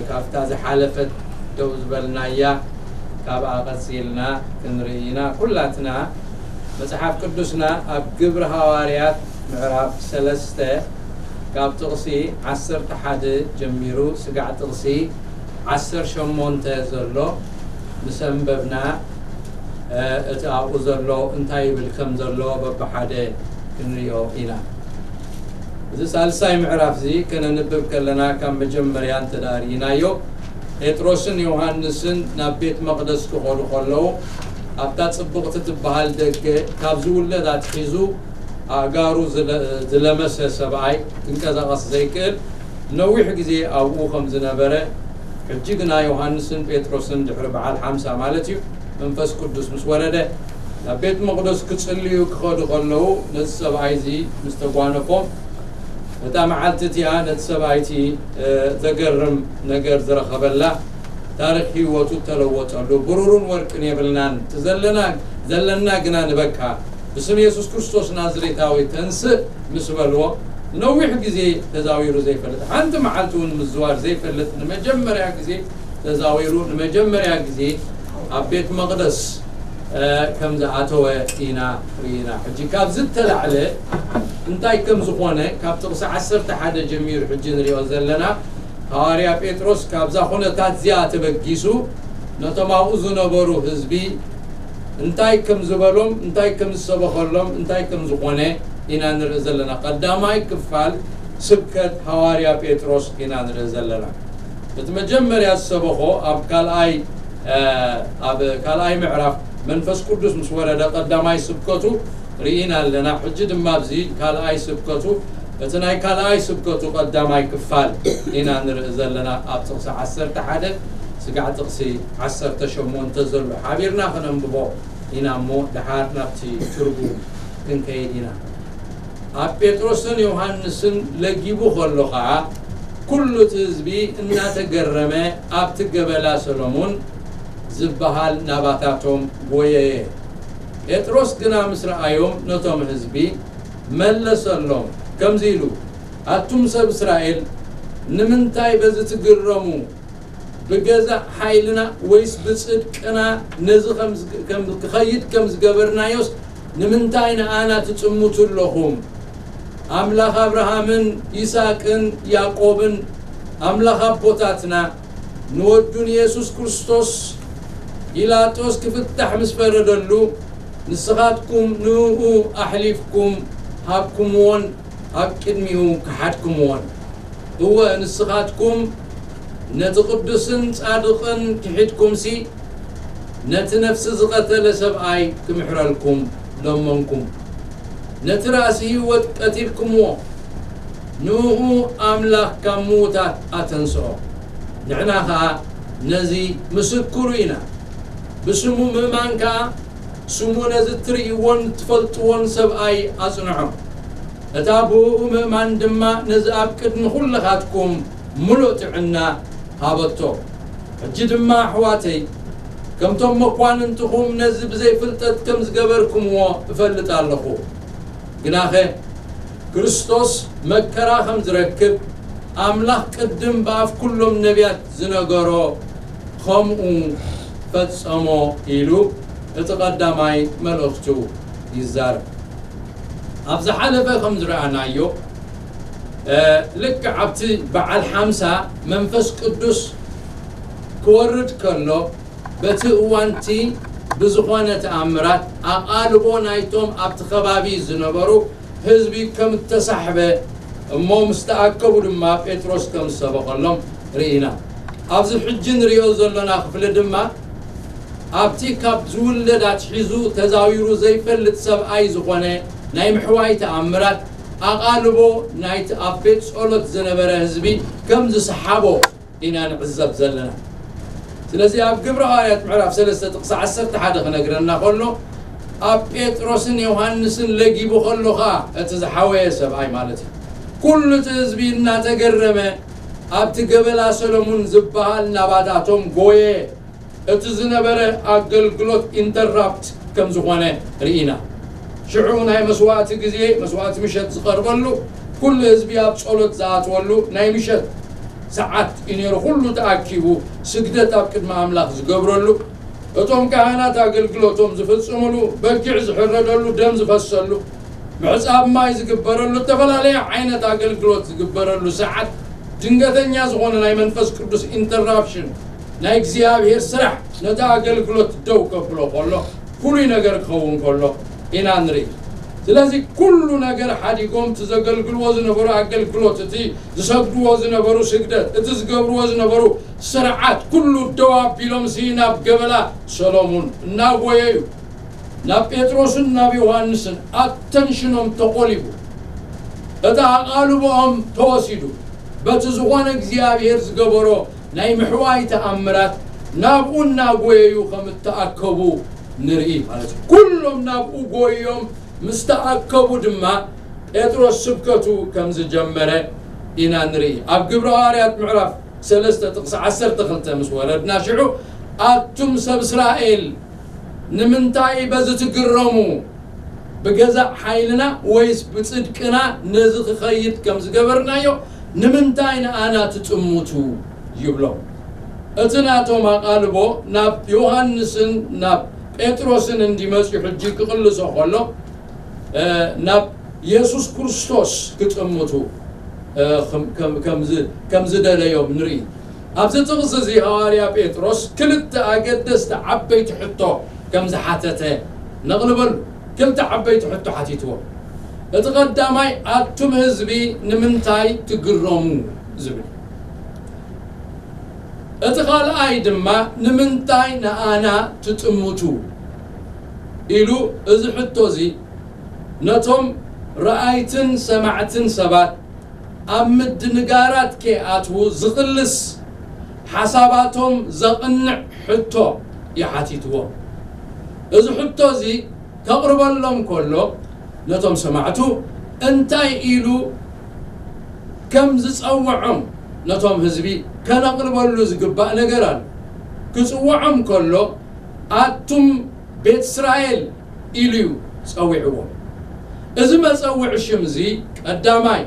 ካብታ ዝሓለፈት ደው ዝበልናያ ካብኣ ቀጺልና ክንርኢ ኢና። ኩላትና መጽሓፍ ቅዱስና ኣብ ግብሪ ሃዋርያት ምዕራፍ ሰለስተ ካብ ጥቕሲ ዓሰርተ ሓደ ጀሚሩ ስጋዕ ጥቕሲ ዓሰርተ ሸሞንተ ዘሎ ምስ ኣንበብና፣ እቲ ኣብኡ ዘሎ እንታይ ይብል ከም ዘሎ በብሓደ ክንሪኦ ኢና። እዚ ሳልሳይ ምዕራፍ እዚ ከነንብብ ከለና ካብ መጀመርያ እንተ ደኣ ርኢናዮ፣ ጴጥሮስን ዮሃንስን ናብ ቤት መቕደስ ክኸዱ ከለዉ፣ ኣብታ ጽብቕቲ ትበሃል ደገ ካብ ዝውለድ ኣትሒዙ ኣእጋሩ ዝለ-፣ ዝለመሰ ሰብኣይ ክንቀሳቐስ ዘይክእል ነዊሕ ግዜ ኣብኡ ከም ዝነበረ፣ ሕጂ ግና ዮሃንስን ጴጥሮስን ድሕሪ በዓል ሓምሳ ማለት እዩ፣ መንፈስ ቅዱስ ምስ ወረደ፣ ናብ ቤት መቕደስ ክጽልዩ ክኸዱ ከለዉ፣ ነዚ ሰብኣይ እዚ ምስ ተጓነፎም፣ እታ መዓልቲ እቲኣ ነቲ ሰብኣይ እቲ፣ እ፣ ዘገርም ነገር ዝረኸበላ፣ ታሪኽ ህይወቱ ተለወጠሉ። ብሩርን ወርቅን የብልናን፣ እቲ ዘለና፣ ዘለና ግና ንበካ። ብስም የሱስ ክርስቶስ ናዝሬታዊ ተንስእ ምስ በልዎ፣ ነዊሕ ግዜ ተዛዊሩ ዘይፈልጥ፣ ሓንቲ መዓልቲ እውን ምዝዋር ዘይፈልጥ፣ ንመጀመርያ ግዜ ተዛዊሩ፣ ንመጀመርያ ግዜ ኣብ ቤት መቕደስ፣ እ፣ ከም ዝኣተወ ኢና ርኢና። ሕጂ ካብዚ እተላዕለ እንታይ ከም ዝኾነ ካብ ጥቕሲ ዓሰርተ ሓደ ጀሚሩ ሕጂ ንሪኦ ዘለና፣ ሃዋርያ ጴጥሮስ ካብዛ ኩነታት እዚኣ ተበጊሱ ነቶም ኣብኡ ዝነበሩ ህዝቢ እንታይ ከም ዝበሎም፣ እንታይ ከም ዝሰበኸሎም፣ እንታይ ከም ዝኾነ ኢና ንርኢ ዘለና። ቀዳማይ ክፋል ስብከት ሃዋርያ ጴጥሮስ ኢና ንርኢ ዘለና። እቲ መጀመርያ ዝሰበኾ ኣብ ካልኣይ፣ እ፣ ኣብ ካልኣይ ምዕራፍ መንፈስ ቅዱስ ምስ ወረደ ቀዳማይ ስብከቱ ርኢና ኣለና። ሕጂ ድማ ኣብዚ ካልኣይ ስብከቱ፣ እቲ ናይ ካልኣይ ስብከቱ ቀዳማይ ክፋል ኢና ንርኢ ዘለና። ኣብ ጥቕሲ ዓሰርተ ሓደ ስጋዕ ጥቕሲ ዓሰርተ ሸሞንተ ዘሎ ሓቢርና ከነንብቦ ኢና እሞ፣ ደሓር ናብቲ ትርጉም ክንከይድ ኢና። ኣብ ጴጥሮስን ዮሃንስን ለጊቡ ከሎ ኸኣ፣ ኩሉ እቲ ህዝቢ እናተገረመ ኣብቲ ገበላ ሰሎሞን ዝበሃል ናባታቶም ጐየየ። ጴጥሮስ ግና ምስ ረኣዮም ነቶም ህዝቢ መለሰሎም፣ ከምዚ ኢሉ፣ ኣቱም ሰብ እስራኤል፣ ንምንታይ በዚ ትግረሙ? ብገዛእ ሓይልና ወይስ ብጽድቅና ነዚ ከም ዝግ-፣ ከም ክኸይድ ከም ዝገበርናዮስ ንምንታይ ንኣና ትጽምቱ ኣለኹም? ኣምላኽ ኣብርሃምን ይስሐቅን ያዕቆብን፣ ኣምላኽ ኣቦታትና፣ ንወዱ ንየሱስ ክርስቶስ ጲላጦስ ክፍታሕ ምስ ፈረደሉ፣ ንስኻትኩም ንእኡ ኣሕሊፍኩም ሃብኩምዎን ኣብ ቅድሚኡ ከሓድኩምዎን። እወ፣ ንስኻትኩም ነቲ ቅዱስን ጻድቕን ክሒድኩምሲ፣ ነቲ ነፍሲ ዝቐተለ ሰብኣይ ክምሕረልኩም ለመንኩም። ነቲ ራእሲ ህይወት ቀቲልኩምዎ፣ ንእኡ ኣምላኽ ካብ ምዉታት ኣተንስኦ። ንሕና ኸኣ ነዚ ምስክሩ ኢና። ብስሙ ምእማን ከኣ፣ ስሙ ነዚ እትርእይዎን እትፈልጥዎን ሰብኣይ ኣጽንዖ። እታ ብእኡ ምእማን ድማ ነዚ ኣብ ቅድሚ ኵልኻትኩም ምሉእ ጥዕና ሃበቶ። ሕጂ ድማ ኣሕዋተይ፣ ከምቶም መኳንንትኹም ነዚ ብዘይ ፍልጠት ከም ዝገበርኩምዎ እፈልጥ ኣለኹ። ግናኸ ክርስቶስ መከራ ከም ዝረክብ ኣምላኽ ቅድም ብኣፍ ኩሎም ነቢያት ዝነገሮ ከምኡ ፈጸሞ ኢሉ እቲ ቀዳማይ መልእኽቱ ይዛረብ። ኣብ ዝሓለፈ ከም ዝረኣናዮ፣ እ፣ ልክዕ ኣብቲ በዓል ሓምሳ መንፈስ ቅዱስ ክወርድ ከሎ፣ በቲ እዋንቲ ብዝኾነ ተኣምራት ኣቓልቦ ናይቶም ኣብቲ ከባቢ ዝነበሩ ህዝቢ ከም እተሳሕበ፣ እሞ ምስ ተኣከቡ ድማ ጴጥሮስ ከም ዝሰበኸሎም ርኢና። ኣብዚ ሕጂ ንሪኦ ዘሎና ክፍሊ ድማ ኣብቲ ካብ ዝውለድ ኣትሒዙ ተዛዊሩ ዘይፈልጥ ሰብኣይ ዝኾነ ናይ ምሕዋይ ተኣምራት ኣቓልቦ ናይቲ ኣብ ቤት ጸሎት ዝነበረ ህዝቢ ከም ዝሰሓቦ ኢና ንዕዘብ ዘለና። ስለዚ ኣብ ግብረ ሃዋርያት ምዕራፍ ሰለስተ ጥቕሲ ዓሰርተ ሓደ ክነግረና ከሎ፣ ኣብ ጴጥሮስን ዮሃንስን ለጊቡ ከሎ ኸኣ እቲ ዝሓወየ ሰብኣይ ማለት እዩ። ኩሉ እቲ ህዝቢ እናተገረመ ኣብቲ ገበላ ሰሎሙን ዝበሃል ናባታቶም ጎየ። እቲ ዝነበረ ኣገልግሎት ኢንተራፕት ከም ዝኾነ ርኢና። ሽዑ ናይ መስዋእቲ ግዜ፣ መስዋእቲ ምሸት ዝቐርበሉ፣ ኩሉ ህዝቢ ኣብ ጸሎት ዝኣትወሉ ናይ ምሸት ሰዓት እዩ ነይሩ። ኩሉ ተኣኪቡ ስግደት ኣብ ቅድሚ ኣምላኽ ዝገብረሉ፣ እቶም ካህናት ኣገልግሎቶም ዝፍጽሙሉ፣ በጊዕ ዝሕረደሉ፣ ደም ዝፈሰሉ፣ ምሕጻብ ማይ ዝግበረሉ፣ ዝተፈላለየ ዓይነት ኣገልግሎት ዝግበረሉ ሰዓት፣ ድንገተኛ ዝኾነ ናይ መንፈስ ቅዱስ ኢንተራፕሽን፣ ናይ እግዚኣብሔር ስራሕ ነቲ ኣገልግሎት ደው ከብሎ ከሎ፣ ፍሉይ ነገር ክኸውን ከሎ ኢና ንርኢ። ስለዚ ኩሉ ነገር ሓዲጎም፣ እቲ ዘገልግልዎ ዝነበሩ ኣገልግሎት፣ እቲ ዝሰግድዎ ዝነበሩ ስግደት፣ እቲ ዝገብርዎ ዝነበሩ ስርዓት፣ ኩሉ ደው ኣቢሎምሲ ናብ ገበላ ሰሎሙን እናጎየዩ፣ ናብ ጴጥሮስን ናብ ዮሃንስን ኣተንሽኖም ተቖሊፉ። እቲ ኣቓልቦኦም ተወሲዱ። በቲ ዝኾነ እግዚኣብሔር ዝገበሮ ናይ ምሕዋይ ተኣምራት ናብኡ እናጎየዩ ከም እተኣከቡ ንርኢ ማለት እዩ። ኩሎም ናብኡ ጎዮም ምስ ተኣከቡ ድማ ጴጥሮስ ስብከቱ ከም ዝጀመረ ኢና ንርኢ። ኣብ ግብረ ሃዋርያት ምዕራፍ ሰለስተ ጥቕሲ ዓሰርተ ክልተ ምስ ወረድና ሽዑ፣ ኣቱም ሰብ እስራኤል ንምንታይ በዚ ትግረሙ? ብገዛእ ሓይልና ወይስ ብጽድቅና ነዚ ክኸይድ ከም ዝገበርናዮ ንምንታይ ንኣና ትጥምቱ? ይብሎም። እቲ ናቶም ኣቓልቦ ናብ ዮሃንስን ናብ ጴጥሮስን እንዲመጽኡ ሕጂ ክቕልሶ ከሎ፣ እ፣ ናብ የሱስ ክርስቶስ ክጥምቱ፣ እ፣ ከም፣ ከም፣ ከም ዝ-፣ ከም ዝደለዮም ንርኢ። ኣብዚ ጥቕሲ እዚ ሃዋርያ ጴጥሮስ ክልተ ኣገደስቲ ዓበይቲ ሕቶ ከም ዝሓተተ ነቕልበሉ። ክልተ ዓበይቲ ሕቶ ሓቲትዎም። እቲ ቀዳማይ፣ ኣቱም ህዝቢ ንምንታይ ትግረሙ? ዝብል። እቲ ካልኣይ ድማ፣ ንምንታይ ንኣና ትጥምቱ? ኢሉ እዚ ሕቶ እዚ ነቶም ረኣይትን ሰማዕትን ሰባት ኣብ ምድንጋራት ከይኣትዉ ዝቕልስ፣ ሓሳባቶም ዘቕንዕ ሕቶ እዩ ሓቲትዎም። እዚ ሕቶ እዚ ከቕርበሎም ከሎ፣ ነቶም ሰማዕቱ እንታይ ኢሉ ከም ዝጸውዖም ነቶም ህዝቢ ከነቕርበሉ ዝግባእ ነገር ኣሎ። ክጽውዖም ከሎ፣ ኣቱም ቤት እስራኤል ኢሉ እዩ ጸዊዕዎም። እዚ መጸውዒ ሽም እዚ ቀዳማይ፣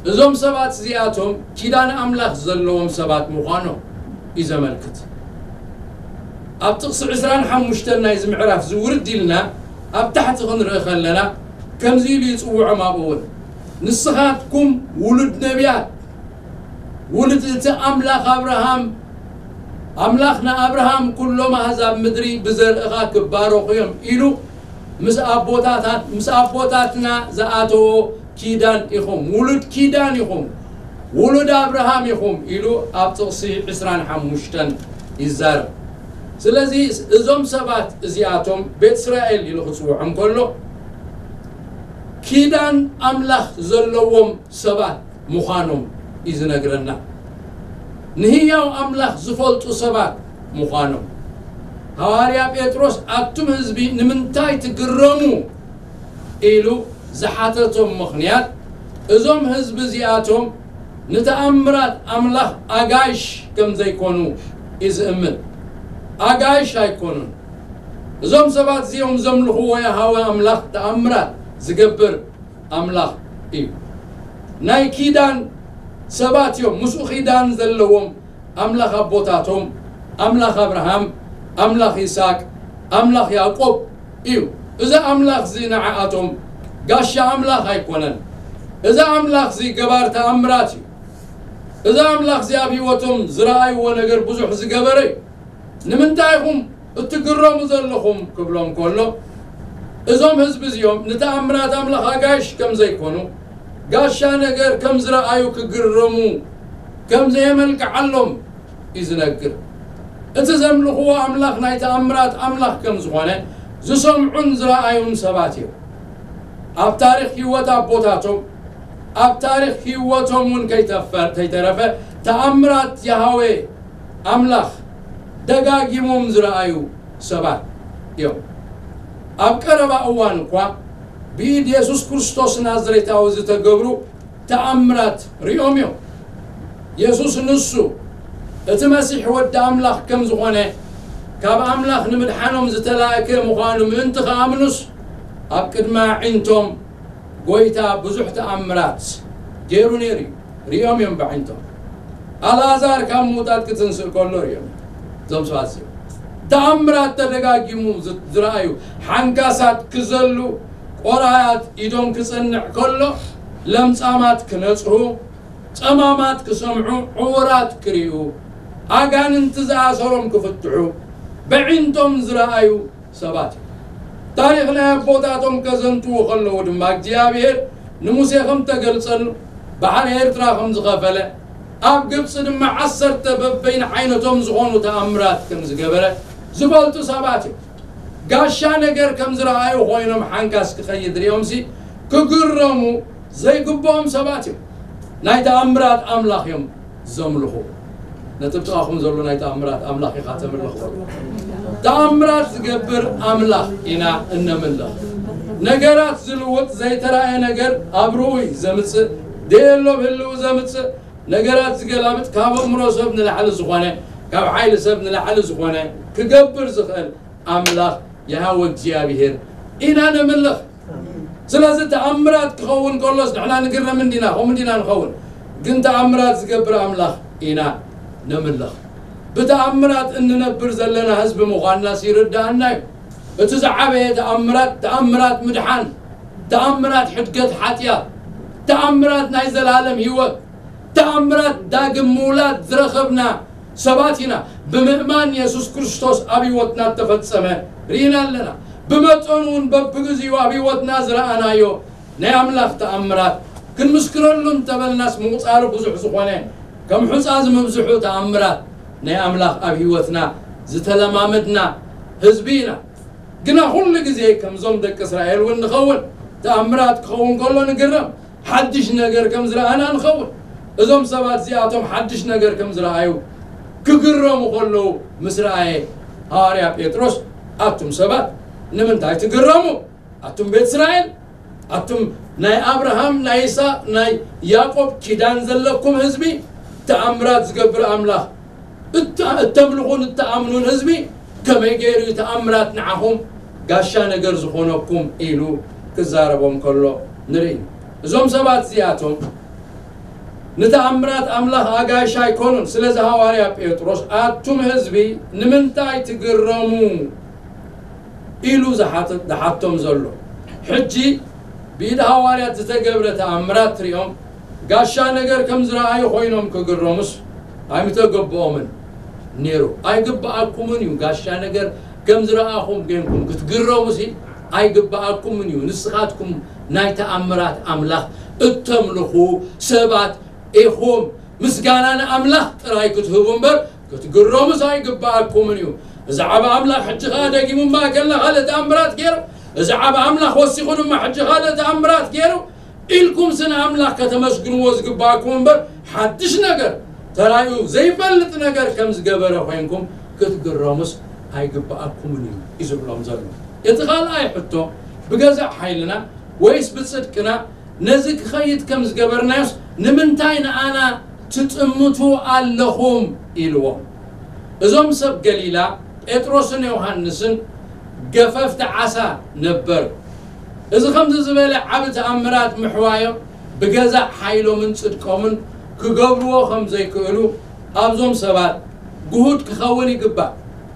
እዞም ሰባት እዚኣቶም ኪዳን ኣምላኽ ዘለዎም ሰባት ምዃኖም እዩ ዘመልክት። ኣብ ጥቕሲ ዕስራን ሓሙሽተን ናይዚ ምዕራፍ ዝውርድ ኢልና ኣብ ታሕቲ ክንርኢ ከለና፣ ከምዚ ኢሉ ይጽውዖም። ኣብኡ እውን፣ "ንስኻትኩም ውሉድ ነቢያት፣ ውሉድ እቲ ኣምላኽ ኣብርሃም፣ ኣምላኽ ንኣብርሃም፣ 'ኩሎም ኣህዛብ ምድሪ ብዘርእኻ ክባረኹ እዮም' ኢሉ ምስ ኣቦታታት-፣ ምስ ኣቦታትና ዝኣተዎ ኪዳን ኢኹም፣ ውሉድ ኪዳን ኢኹም፣ ውሉድ ኣብርሃም ኢኹም" ኢሉ ኣብ ጥቕሲ ዕስራን ሓሙሽተን ይዛረብ። ስለዚ እዞም ሰባት እዚኣቶም ቤት እስራኤል ኢሉ ክጽውዖም ከሎ፣ ኪዳን ኣምላኽ ዘለዎም ሰባት ምዃኖም እዩ ዝነግረና። ንህያው ኣምላኽ ዝፈልጡ ሰባት ምዃኖም። ሃዋርያ ጴጥሮስ፣ "ኣቱም ህዝቢ ንምንታይ ትግረሙ?" ኢሉ ዝሓተቶም ምኽንያት፣ እዞም ህዝቢ እዚኣቶም ንተኣምራት ኣምላኽ ኣጋይሽ ከም ዘይኮኑ እዩ ዝእምን። ኣጋይሽ ኣይኮኑን። እዞም ሰባት እዚኦም ዘምልኽዎ ያሃወ ኣምላኽ ተኣምራት ዝገብር ኣምላኽ እዩ። ናይ ኪዳን ሰባት እዮም። ምስኡ ኪዳን ዘለዎም ኣምላኽ ኣቦታቶም፣ ኣምላኽ ኣብርሃም፣ ኣምላኽ ይስሐቅ፣ ኣምላኽ ያዕቆብ እዩ። እዚ ኣምላኽ እዚ ንዓኣቶም ጋሻ ኣምላኽ ኣይኮነን። እዚ ኣምላኽ እዚ ገባር ተኣምራት እዩ። እዚ ኣምላኽ እዚ ኣብ ህይወቶም ዝረኣይዎ ነገር ብዙሕ ዝገበረ እዩ። "ንምንታይ ኢኹም እትግረሙ ዘለኹም?" ክብሎም ከሎ፣ እዞም ህዝቢ እዚኦም ንተኣምራት ኣምላኽ ኣጋይሽ ከም ዘይኮኑ፣ ጋሻ ነገር ከም ዝረኣዩ ክግረሙ ከም ዘየመልክዓሎም እዩ ዝነግር። እቲ ዘምልኽዎ ኣምላኽ ናይ ተኣምራት ኣምላኽ ከም ዝኾነ ዝሰምዑን ዝረኣዩን ሰባት እዮም። ኣብ ታሪኽ ህይወት ኣቦታቶም፣ ኣብ ታሪኽ ህይወቶም እውን ከይተፈ-፣ ከይተረፈ ተኣምራት ያሃዌ ኣምላኽ ደጋጊሞም ዝረኣዩ ሰባት እዮም። ኣብ ቀረባ እዋን እኳ ብኢድ የሱስ ክርስቶስ ናዝሬታዊ ዝተገብሩ ተኣምራት ሪኦም እዮም። የሱስ ንሱ እቲ መሲሕ ወዲ ኣምላኽ ከም ዝኾነ፣ ካብ ኣምላኽ ንምድሓኖም ዝተላእከ ምዃኑ ምእንቲ ክኣምኑስ፣ ኣብ ቅድሚ ኣዒንቶም ጎይታ ብዙሕ ተኣምራት ገይሩ ነይሩ እዩ። ሪኦም እዮም ብዓይንቶም። ኣልኣዛር ካብ ምውታት ክትንስእ ከሎ ርእዮም። እዞም ሰባት እዚኦም ተኣምራት ተደጋጊሙ ዝ- ዝረኣዩ፣ ሓንካሳት ክዘሉ፣ ቆራያት ኢዶም ክጸንዕ ከሎ፣ ለምጻማት ክነጽሁ፣ ጸማማት ክሰምዑ፣ ዕውራት ክርእዩ፣ ኣጋንንቲ ዝኣሰሮም ክፍትሑ፣ በዒንቶም ዝረኣዩ ሰባት እዮም። ታሪኽ ናይ ኣቦታቶም ከዘንትዉ ከለዉ ድማ እግዚኣብሔር ንሙሴ ከም ተገልጸሉ፣ ባሕሪ ኤርትራ ከም ዝኸፈለ፣ ኣብ ግብጺ ድማ ዓሰርተ በበይን ዓይነቶም ዝኾኑ ተኣምራት ከም ዝገበረ ዝፈልጡ ሰባት እዮም። ጋሻ ነገር ከም ዝረኣዩ ኮይኖም ሓንካስ ክኸይድ ሪኦምሲ ክግረሙ ዘይግብኦም ሰባት እዮም። ናይ ተኣምራት ኣምላኽ እዮም ዘምልኹ። ነቲ ጥቓኹም ዘሎ ናይ ተኣምራት ኣምላኽ ኢኻ ተምልኽ። ተኣምራት ዝገብር ኣምላኽ ኢና እነምልኽ። ነገራት ዝልውጥ ዘይተራእየ ነገር ኣብ ርኡይ ዘምጽእ፣ ደየሎ ብህልው ዘምጽእ፣ ነገራት ዝገላብጥ፣ ካብ ኣእምሮ ሰብ ንላዕሊ ዝኾነ፣ ካብ ሓይሊ ሰብ ንላዕሊ ዝኾነ ክገብር ዝኽእል ኣምላኽ የሃወ እግዚኣብሔር ኢና ነምልኽ። ስለዚ ተኣምራት ክኸውን ከሎስ ንሕና ንግረም እንዲና፣ ከምኡ እንዲና ንኸውን። ግን ተኣምራት ዝገብር ኣምላኽ ኢና ነምልኽ። ብተኣምራት እንነብር ዘለና ህዝቢ ምዃንናስ ይርድኣና እዩ። እቲ ዝዓበየ ተኣምራት፣ ተኣምራት ምድሓን፣ ተኣምራት ሕድገት ሓጢኣት፣ ተኣምራት ናይ ዘላለም ህይወት፣ ተኣምራት ዳግም ምውላድ ዝረኸብና ሰባት ኢና። ብምእማን የሱስ ክርስቶስ ኣብ ህይወትና እተፈጸመ ርኢና ኣለና። ብመጠኑ እውን በብግዚኡ ኣብ ህይወትና ዝረኣናዮ ናይ ኣምላኽ ተኣምራት ክንምስክረሉ እንተበልናስ ምቑጻሩ ብዙሕ ዝኾነ፣ ከም ሑጻ ዝምብዝሑ ተኣምራት ናይ ኣምላኽ ኣብ ህይወትና ዝተለማመድና ህዝቢ ኢና። ግና ኩሉ ግዜ ከምዞም ደቂ እስራኤል እውን ንኸውን። ተኣምራት ክኸውን ከሎ ንግረም፣ ሓድሽ ነገር ከም ዝረኣና ንኸውን። እዞም ሰባት እዚኣቶም ሓድሽ ነገር ከም ዝረኣዩ ክግረሙ ከለዉ ምስ ረኣየ፣ ሃዋርያ ጴጥሮስ፣ ኣቱም ሰባት ንምንታይ ትግረሙ? ኣቱም ቤት እስራኤል፣ ኣቱም ናይ ኣብርሃም፣ ናይ ይስሐቅ፣ ናይ ያዕቆብ ኪዳን ዘለኩም ህዝቢ፣ ተኣምራት ዝገብር ኣምላኽ እተ-፣ እተምልኹን እተኣምኑን ህዝቢ፣ ከመይ ገይሩ እዩ ተኣምራት ንዓኹም ጋሻ ነገር ዝኾነኩም? ኢሉ ክዛረቦም ከሎ ንርኢ። እዞም ሰባት እዚኣቶም ንተኣምራት ኣምላኽ ኣጋይሽ ኣይኮኑን። ስለዚ ሃዋርያ ጴጥሮስ፣ ኣቱም ህዝቢ ንምንታይ ትግረሙ? ኢሉ ዝሓት-፣ ዝሓቶም ዘሎ። ሕጂ ብኢድ ሃዋርያት ዝተገብረ ተኣምራት ትሪኦም ጋሻ ነገር ከም ዝረኣዩ ኮይኖም ክግረሙስ ኣይምተገብኦምን ነይሩ። ኣይግብኣኩምን እዩ። ጋሻ ነገር ከም ዝረኣኹም ኮይንኩም ክትግረሙሲ ኣይግብኣኩምን እዩ። ንስኻትኩም ናይ ተኣምራት ኣምላኽ እተምልኹ ሰባት ኢኹም። ምስጋና ንኣምላኽ ጥራይ ክትህቡ እምበር ክትግረሙስ ኣይግብኣኩምን እዩ። እዚ ዓቢ ኣምላኽ ሕጂ ኸኣ ደጊሙ እማ ከላ ካልእ ተኣምራት ገይሩ፣ እዚ ዓቢ ኣምላኽ ወሲኹ ድማ ሕጂ ካልእ ተኣምራት ገይሩ ኢልኩምሲ ንኣምላኽ ከተመስግንዎ ዝግብኣኩም እምበር፣ ሓድሽ ነገር፣ ተራእዩ ዘይፈልጥ ነገር ከም ዝገበረ ኮይንኩም ክትግረሙስ ኣይግብኣኩምን እዩ እዩ ዝብሎም ዘሎ። እቲ ካልኣይ ሕቶ፣ ብገዛእ ሓይልና ወይስ ብጽድቅና ነዚ ክኸይድ ከም ዝገበርናዮስ ንምንታይ ንኣና ትጥምቱ ኣለኹም? ኢልዎም። እዞም ሰብ ገሊላ ጴጥሮስን ዮሃንስን ገፈፍቲ ዓሳ ነበር። እዚ ከምዚ ዝበለ ዓቢ ተኣምራት ምሕዋዮም ብገዛእ ሓይሎምን ጽድቆምን ክገብርዎ ከም ዘይክእሉ ኣብዞም ሰባት ግሁድ ክኸውን ይግባእ።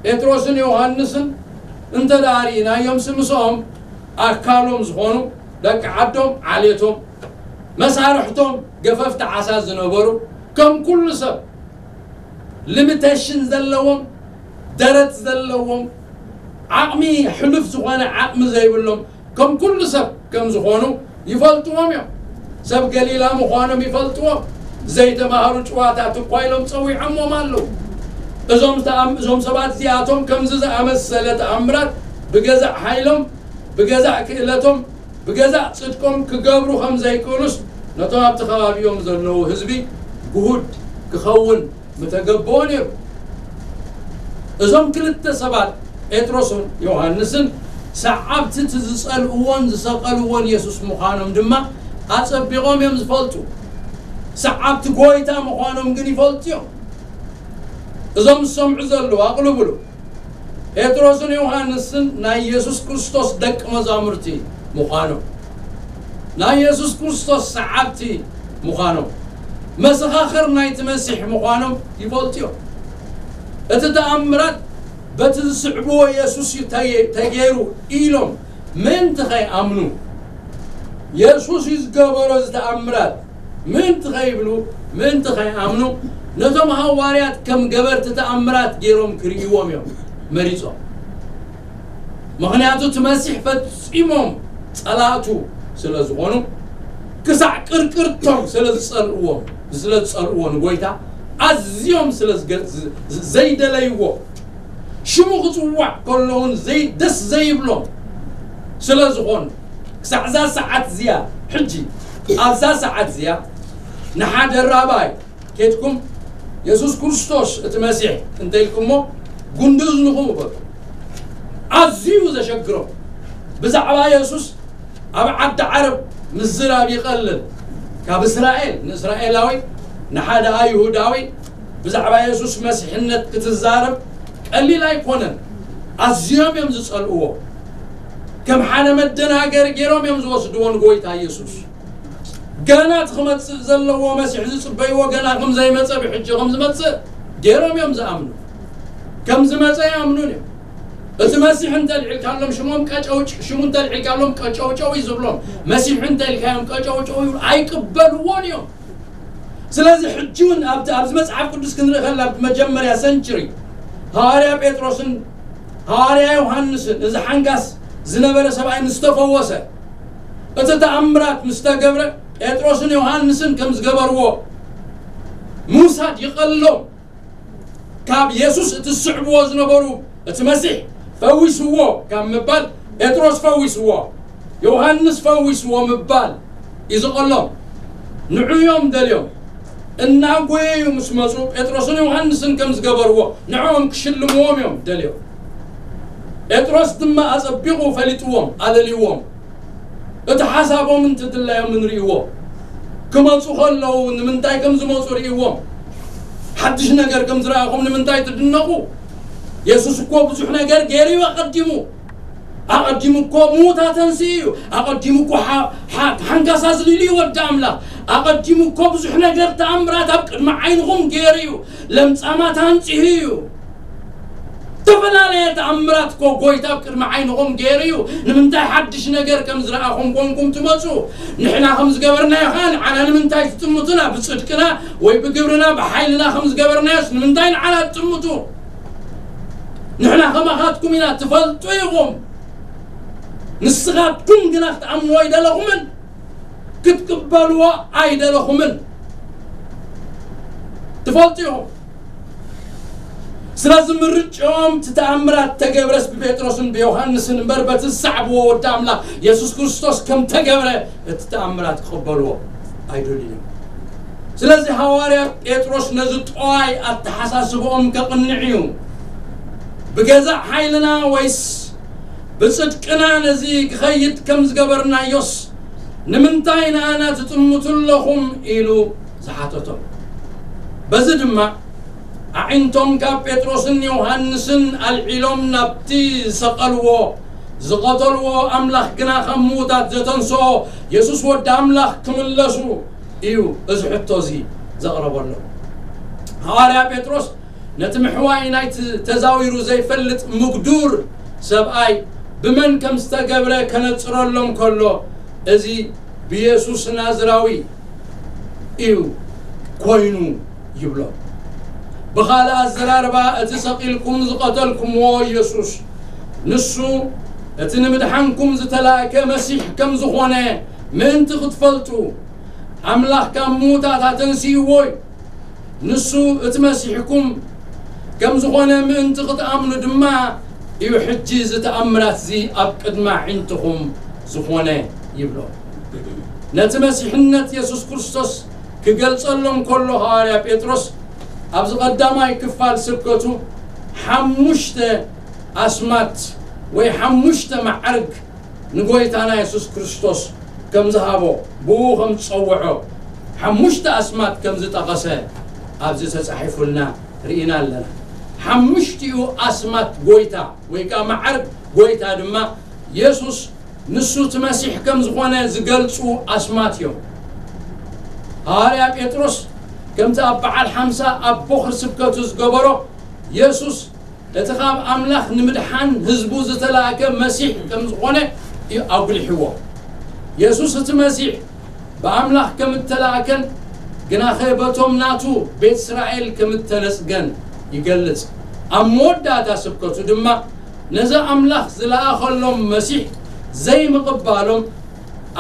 ጴጥሮስን ዮሃንስን እንተ ደኣ ርኢናዮምሲ ምስኦም ኣካሎም ዝኾኑ ደቂ ዓዶም ዓሌቶም መሳርሕቶም ገፈፍቲ ዓሳ ዝነበሩ ከም ኩሉ ሰብ ሊሚቴሽን ዘለዎም ደረት ዘለዎም ዓቕሚ ሕሉፍ ዝኾነ ዓቕሚ ዘይብሎም ከም ኩሉ ሰብ ከም ዝኾኑ ይፈልጥዎም እዮም። ሰብ ገሊላ ምዃኖም ይፈልጥዎም። ዘይተማሃሩ ጭዋታት እኳ ኢሎም ጸዊዖሞም ኣለዉ። እዞም ተኣም-፣ እዞም ሰባት እዚኣቶም ከምዚ ዝኣመሰለ ተኣምራት ብገዛእ ሓይሎም ብገዛእ ክእለቶም ብገዛእ ጽድቆም ክገብሩ ከም ዘይክእሉስ ነቶም ኣብቲ ከባቢኦም ዘለዉ ህዝቢ ግሁድ ክኸውን ምተገብኦ ነይሩ። እዞም ክልተ ሰባት ጴጥሮስን ዮሃንስን ሰዓብቲ እቲ ዝጸልእዎን ዝሰቐልዎን የሱስ ምዃኖም ድማ ኣጸቢቖም እዮም ዝፈልጡ። ሰዓብቲ ጎይታ ምዃኖም ግን ይፈልጡ እዮም። እዞም ዝሰምዑ ዘለዉ ኣቕልብሉ። ጴጥሮስን ዮሃንስን ናይ የሱስ ክርስቶስ ደቂ መዛሙርቲ ምዃኖም፣ ናይ የሱስ ክርስቶስ ሰዓብቲ ምዃኖም፣ መሰኻኽር ናይቲ መሲሕ ምዃኖም ይፈልጡ እዮም። እቲ ተኣምራት በቲ ዝስዕብዎ የሱስ እዩ ተየ- ተገይሩ ኢሎም ምእንቲ ኸይኣምኑ፣ የሱስ እዩ ዝገበሮ እዚ ተኣምራት ምእንቲ ኸይብሉ፣ ምእንቲ ኸይኣምኑ፣ ነቶም ሃዋርያት ከም ገበርቲ ተኣምራት ገይሮም ክርእይዎም እዮም መሪጾም። ምኽንያቱ እቲ መሲሕ ፈጺሞም ጸላእቱ ስለ ዝኾኑ፣ ክሳዕ ቅርቅርቶም ስለ ዝጸልእዎም፣ ስለ ዝጸልእዎ ንጎይታ ኣዝዮም ስለ ዝገ- ዝ- ዝ- ዘይደለይዎ፣ ሽሙ ክጽዋዕ ከሎ እውን ዘይ- ደስ ዘይብሎም ስለ ዝኾኑ፣ ክሳዕ እዛ ሰዓት እዚኣ፣ ሕጂ ኣብዛ ሰዓት እዚኣ ንሓደ ራባይ ኬድኩም የሱስ ክርስቶስ እቲ መሲሕ እንተ ኢልኩሞ፣ ጉንዲ እዝንኹም በሉ። ኣዝዩ ዘሸግሮም። ብዛዕባ የሱስ ኣብ ዓዲ ዓረብ ምዝራብ ይቐልል። ካብ እስራኤል ንእስራኤላዊ፣ ንሓደ ኣይሁዳዊ ብዛዕባ የሱስ መሲሕነት ክትዛረብ ቀሊል ኣይኮነን። ኣዝዮም እዮም ዝጸልእዎ። ከም ሓደ መደናገሪ ገይሮም እዮም ዝወስድዎ ንጎይታ የሱስ። ገና እቲ ክመጽእ ዘለዎ መሲሕ ዝጽበይዎ ገና ከም ዘይመጸ፣ ብሕጂ ከም ዝመጽእ ገይሮም እዮም ዝኣምኑ። ከም ዝመጸ ይኣምኑን እዮም። እቲ መሲሕ እንተልዒልካሎም ሽሞም ቀጨውጭ- ሽሙ እንተልዒልካሎም ቀጨውጨው እዩ ዝብሎም። መሲሕ እንተልካዮም ቀጨውጨው ይብሉ፣ ኣይቅበልዎን እዮም። ስለዚ ሕጂ እውን ኣብቲ ኣብዚ መጽሓፍ ቅዱስ ክንርኢ ከላ፣ ኣብቲ መጀመርያ ሰንችሪ ሃዋርያ ጴጥሮስን ሃዋርያ ዮሃንስን፣ እዚ ሓንካስ ዝነበረ ሰብኣይ ምስ ተፈወሰ፣ እቲ ተኣምራት ምስ ተገብረ፣ ጴጥሮስን ዮሃንስን ከም ዝገበርዎ ምውሳድ ይቐሎም። ካብ የሱስ እቲ ዝስዕብዎ ዝነበሩ፣ እቲ መሲሕ ፈዊስዎ ካብ ምባል፣ ጴጥሮስ ፈዊስዎ፣ ዮሃንስ ፈዊስዎ ምባል እዩ ዝቐሎም። ንዑ እዮም ደልዮም። እናጎየዩ ምስ መጹ፣ ጴጥሮስን ዮሃንስን ከም ዝገበርዎ ንዕኦም ክሽልምዎም እዮም ደልዮም። ጴጥሮስ ድማ ኣጸቢቑ ፈሊጥዎም፣ ኣለልይዎም። እቲ ሓሳቦምን ትድላዮምን ርእይዎ። ክመጹ ከለዉ ንምንታይ ከም ዝመጹ ርእይዎም። ሓድሽ ነገር ከም ዝረኣኹም ንምንታይ ትድነቑ? የሱስ እኮ ብዙሕ ነገር ገይሩ እዩ ኣቐዲሙ። ኣቐዲሙ እኮ ምዉታት ኣንስኡ እዩ። ኣቐዲሙ እኮ ሓ- ሓ- ሓንካስ ኣዝሊሉ እዩ ወዲ ኣምላኽ። ኣቐዲሙ እኮ ብዙሕ ነገር ተኣምራት ኣብ ቅድሚ ዓይንኹም ገይሩ እዩ። ለምጻማት ኣንጺሁ እዩ። ዝተፈላለየ ተኣምራት እኮ ጎይታ ኣብ ቅድሚ ዓይንኹም ገይሩ እዩ። ንምንታይ ሓድሽ ነገር ከም ዝረኣኹም ኮንኩም ትመጹ? ንሕና ከም ዝገበርናዮ ኸኣ ንዓና ንምንታይ ትጥምቱና? ብጽድቅና ወይ ብግብርና ብሓይልና ከም ዝገበርናዮስ ንምንታይ ንዓና ትጥምቱ? ንሕና ከማኻትኩም ኢና፣ ትፈልጡ ኢኹም። ንስኻትኩም ግና ክትኣምንዎ ኣይደለኹምን፣ ክትቅበልዎ ኣይደለኹምን። ትፈልጡ ኢኹም። ስለዚ ምርጫኦም እቲ ተኣምራት ተገብረስ ብጴጥሮስን ብዮሃንስን እምበር በቲ ዝሰዕብዎ ወዲ ኣምላኽ የሱስ ክርስቶስ ከም ተገብረ እቲ ተኣምራት ክቕበልዎ ኣይደልዩን እዮም። ስለዚ ሃዋርያ ጴጥሮስ ነዚ ጠዋይ ኣተሓሳስብኦም ከቕንዕ እዩ። ብገዛእ ሓይልና ወይስ ብጽድቅና ነዚ ክኸይድ ከም ዝገበርናዮስ ንምንታይ ንኣና ትጥምቱ ኣለኹም? ኢሉ ዝሓተቶም። በዚ ድማ ኣዒንቶም ካብ ጴጥሮስን ዮሃንስን ኣልዒሎም ናብቲ ዝሰቐልዎ፣ ዝቐተልዎ፣ ኣምላኽ ግና ካብ ምዉታት ዘተንስኦ የሱስ ወዲ ኣምላኽ ክምለሱ እዩ እዚ ሕቶ እዚ ዘቕረበሎም። ሃዋርያ ጴጥሮስ ነቲ ምሕዋይ ናይቲ ተዛዊሩ ዘይፈልጥ ምጉዱር ሰብኣይ ብመን ከም ዝተገብረ ከነጽረሎም ከሎ፣ እዚ ብየሱስ ናዝራዊ እዩ ኮይኑ ይብሎ። ብኻልእ ኣዘራርባ፣ እቲ ሰቒልኩም ዝቐተልኩምዎ የሱስ፣ ንሱ እቲ ንምድሓንኩም ዝተላእከ መሲሕ ከም ዝኾነ ምእንቲ ክትፈልጡ፣ ኣምላኽ ካብ ምዉታት ኣተንሲእዎ እዩ። ንሱ እቲ መሲሕኩም ከም ዝኾነ ምእንቲ ክትኣምኑ ድማ እዩ ሕጂ እዚ ተኣምራት እዚ ኣብ ቅድሚ ኣዒንትኹም ዝኾነ ይብሎ። ነቲ መሲሕነት የሱስ ክርስቶስ ክገልጸሎም ከሎ ሃዋርያ ጴጥሮስ ኣብዚ ቀዳማይ ክፋል ስብከቱ ሓሙሽተ ኣስማት ወይ ሓሙሽተ መዓርግ ንጎይታና የሱስ ክርስቶስ ከም ዝሃቦ፣ ብኡ ከም ዝጸውዖ፣ ሓሙሽተ ኣስማት ከም ዝጠቐሰ ኣብዚ ተጻሒፉልና ርኢና ኣለና። ሓሙሽቲኡ ኣስማት ጎይታ ወይ ከኣ መዓርግ ጎይታ ድማ የሱስ ንሱ እቲ መሲሕ ከም ዝኾነ ዝገልጹ ኣስማት እዮም። ሃዋርያ ጴጥሮስ ከምቲ ኣብ በዓል ሓምሳ ኣብ ቦኽሪ ስብከቱ ዝገበሮ፣ የሱስ እቲ ካብ ኣምላኽ ንምድሓን ህዝቡ ዝተላእከ መሲሕ ከም ዝኾነ እዩ ኣጉሊሕዎ። የሱስ እቲ መሲሕ ብኣምላኽ ከም እተላእከን ግናኸ በቶም ናቱ ቤት እስራኤል ከም እተነጽገን ይገልጽ። ኣብ መወዳእታ ስብከቱ ድማ ነዚ ኣምላኽ ዝለኣኸሎም መሲሕ ዘይምቕባሎም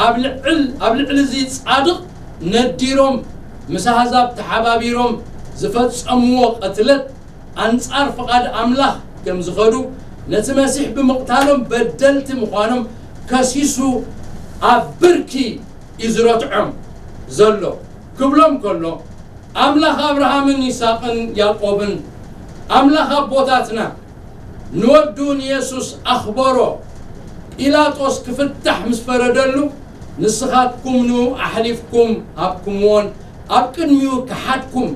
ኣብ ልዕል-፣ ኣብ ልዕሊ እዚ ጻድቕ ነዲሮም ምስ ኣህዛብ ተሓባቢሮም ዝፈጸምዎ ቅትለት ኣንጻር ፍቓድ ኣምላኽ ከም ዝኸዱ ነቲ መሲሕ ብምቕታሎም በደልቲ ምዃኖም ከሲሱ ኣብ ብርኪ እዩ ዝረትዖም ዘሎ ክብሎም ከሎ ኣምላኽ ኣብርሃምን ይስሐቅን ያዕቆብን ኣምላኽ ኣቦታትና ንወዱ ንየሱስ ኣኽበሮ። ጲላጦስ ክፍታሕ ምስ ፈረደሉ ንስኻትኩም ንኡ ኣሕሊፍኩም ሃብኩምዎን ኣብ ቅድሚኡ ከሓድኩም።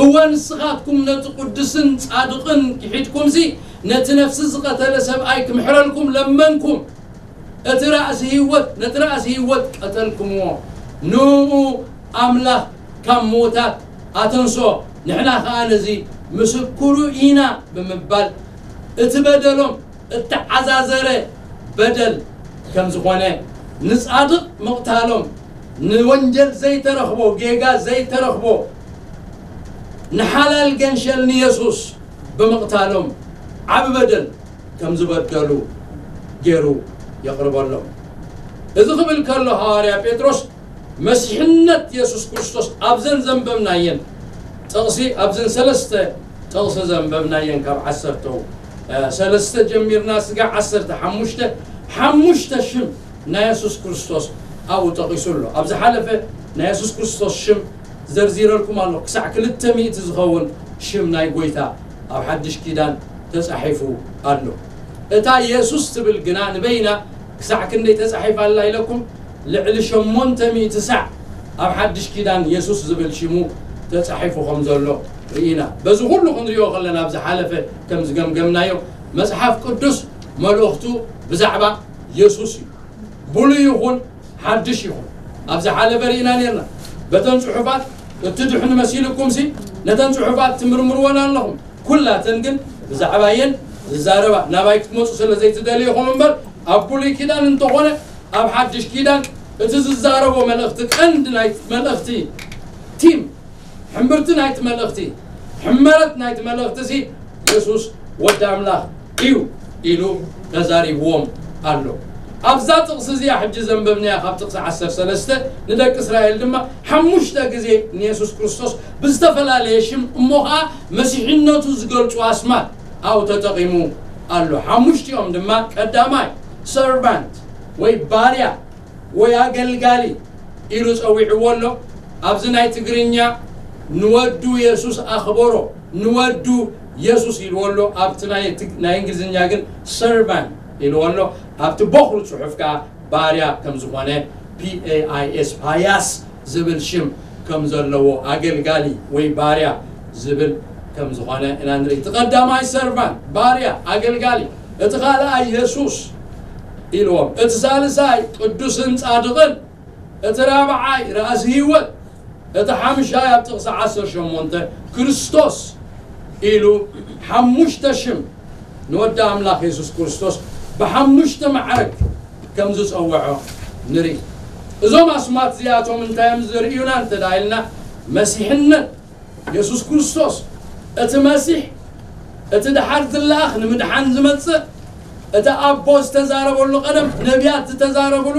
እወ ንስኻትኩም ነቲ ቅዱስን ጻድቕን ክሒድኩምሲ ነቲ ነፍሲ ዝቐተለ ሰብኣይ ክምሕረልኩም ለመንኩም። እቲ ራእሲ ህይወት ነቲ ራእሲ ህይወት ቀተልኩምዎ። ንኡ ኣምላኽ ካብ ምዉታት ኣተንስኦ። ንሕና ኸኣ ነዚ ምስክሩ ኢና ብምባል እቲ በደሎም እተዓዛዘረ በደል ከም ዝኾነ ንጻድቕ ምቕታሎም ንወንጀል ዘይተረኽቦ ጌጋ ዘይተረኽቦ ንሓላል ገንሸል ንየሱስ ብምቕታሎም ዓቢ በደል ከም ዝበደሉ ገይሩ የቕርበሎም። እዚ ክብል ከሎ ሃዋርያ ጴጥሮስ መሲሕነት የሱስ ክርስቶስ ኣብዘን ዘንበብናየን ጥቕሲ ኣብዘን ሰለስተ ጥቕሲ ዘንበብናየን ካብ ዓሰርተው ሰለስተ ጀሚርና ስጋ ዓሰርተ ሓሙሽተ ሓሙሽተ ሽም ናይ የሱስ ክርስቶስ ኣብኡ ጠቒሱ ኣሎ። ኣብ ዝሓለፈ ናይ የሱስ ክርስቶስ ሽም ዘርዚረልኩም ኣሎ። ክሳዕ ክልተ ሚእቲ ዝኸውን ሽም ናይ ጎይታ ኣብ ሓድሽ ኪዳን ተጻሒፉ ኣሎ። እታ የሱስ ትብል ግና ንበይና ክሳዕ ክንደይ ተጻሒፋ ኣላ ኢለኩም? ልዕሊ ሸሞንተ ሚእቲ ሳዕ ኣብ ሓድሽ ኪዳን የሱስ ዝብል ሽሙ ተጻሒፉ ከም ዘሎ ርኢና። በዚ ኩሉ ክንሪኦ ከለና ኣብ ዝሓለፈ ከም ዝገምገምናዮ መጽሓፍ ቅዱስ መልእኽቱ ብዛዕባ የሱስ እዩ። ብሉይ ይኹን ሓድሽ ይኹን ኣብ ዝሓለፈ ርኢና ነርና። በተን ጽሑፋት እትድሕኑ መሲልኩምሲ ነተን ጽሑፋት ትምርምርወን ኣለኹም። ኩላተን ግን ብዛዕባ የን ዝዛረባ ናባይ ክትመጹ ስለ ዘይትደልዩ ኢኹም እምበር ኣብ ብሉይ ኪዳን እንተኾነ ኣብ ሓድሽ ኪዳን እቲ ዝዛረቦ መልእኽቲ ቀንዲ ናይ መልእኽቲ ቲም ሕምብርቲ ናይቲ መልእኽቲ ሕመረት ናይቲ መልእኽቲ ሲ የሱስ ወዲ ኣምላኽ እዩ ኢሉ ተዛሪብዎም ኣሎ። ኣብዛ ጥቕሲ እዚኣ ሕጂ ዘንበብናያ ካብ ጥቕሲ ዓሰርተ ሰለስተ ንደቂ እስራኤል ድማ ሓሙሽተ ግዜ ንየሱስ ክርስቶስ ብዝተፈላለየ ሽም እሞ ኸዓ መሲሕነቱ ዝገልጹ ኣስማት ኣብኡ ተጠቒሙ ኣሎ። ሓሙሽቲኦም ድማ ቀዳማይ ሰርቫንት ወይ ባርያ ወይ ኣገልጋሊ ኢሉ ጸዊዕዎ ኣሎ። ኣብዚ ናይ ትግርኛ ንወዱ የሱስ ኣኽበሮ ንወዱ የሱስ ኢልዎ ኣሎ። ኣብቲ ናይ እንግሊዝኛ ግን ሰርቫንት ኢልዎ ኣሎ። ኣብቲ ቦኽሩ ጽሑፍ ከኣ ባርያ ከም ዝኾነ ፒኤኣይኤስ ፓያስ ዝብል ሽም ከም ዘለዎ ኣገልጋሊ ወይ ባርያ ዝብል ከም ዝኾነ ኢና ንርኢ። እቲ ቀዳማይ ሰርቫንት ባርያ ኣገልጋሊ፣ እቲ ካልኣይ የሱስ ኢልዎም፣ እቲ ሳልሳይ ቅዱስን ጻድቕን፣ እቲ ራብዓይ ራእሲ ህይወት፣ እቲ ሓምሻይ ኣብ ጥቕሲ ዓሰርተ ሸሞንተ ክርስቶስ ኢሉ ሓሙሽተ ሽም ንወዲ ኣምላኽ የሱስ ክርስቶስ ብሓሙሽተ ማዕረግ ከም ዝጸውዖ ንርኢ። እዞም ኣስማት እዚኣቶም እንታይ እዮም ዘርእዩና እንተ ደኣ ኢልና መሲሕነት የሱስ ክርስቶስ እቲ መሲሕ እቲ ደሓር ዝለኣኽ ንምድሓን ዝመጽእ እቲ ኣቦ ዝተዛረበሉ ቀደም ነቢያት ዝተዛረብሉ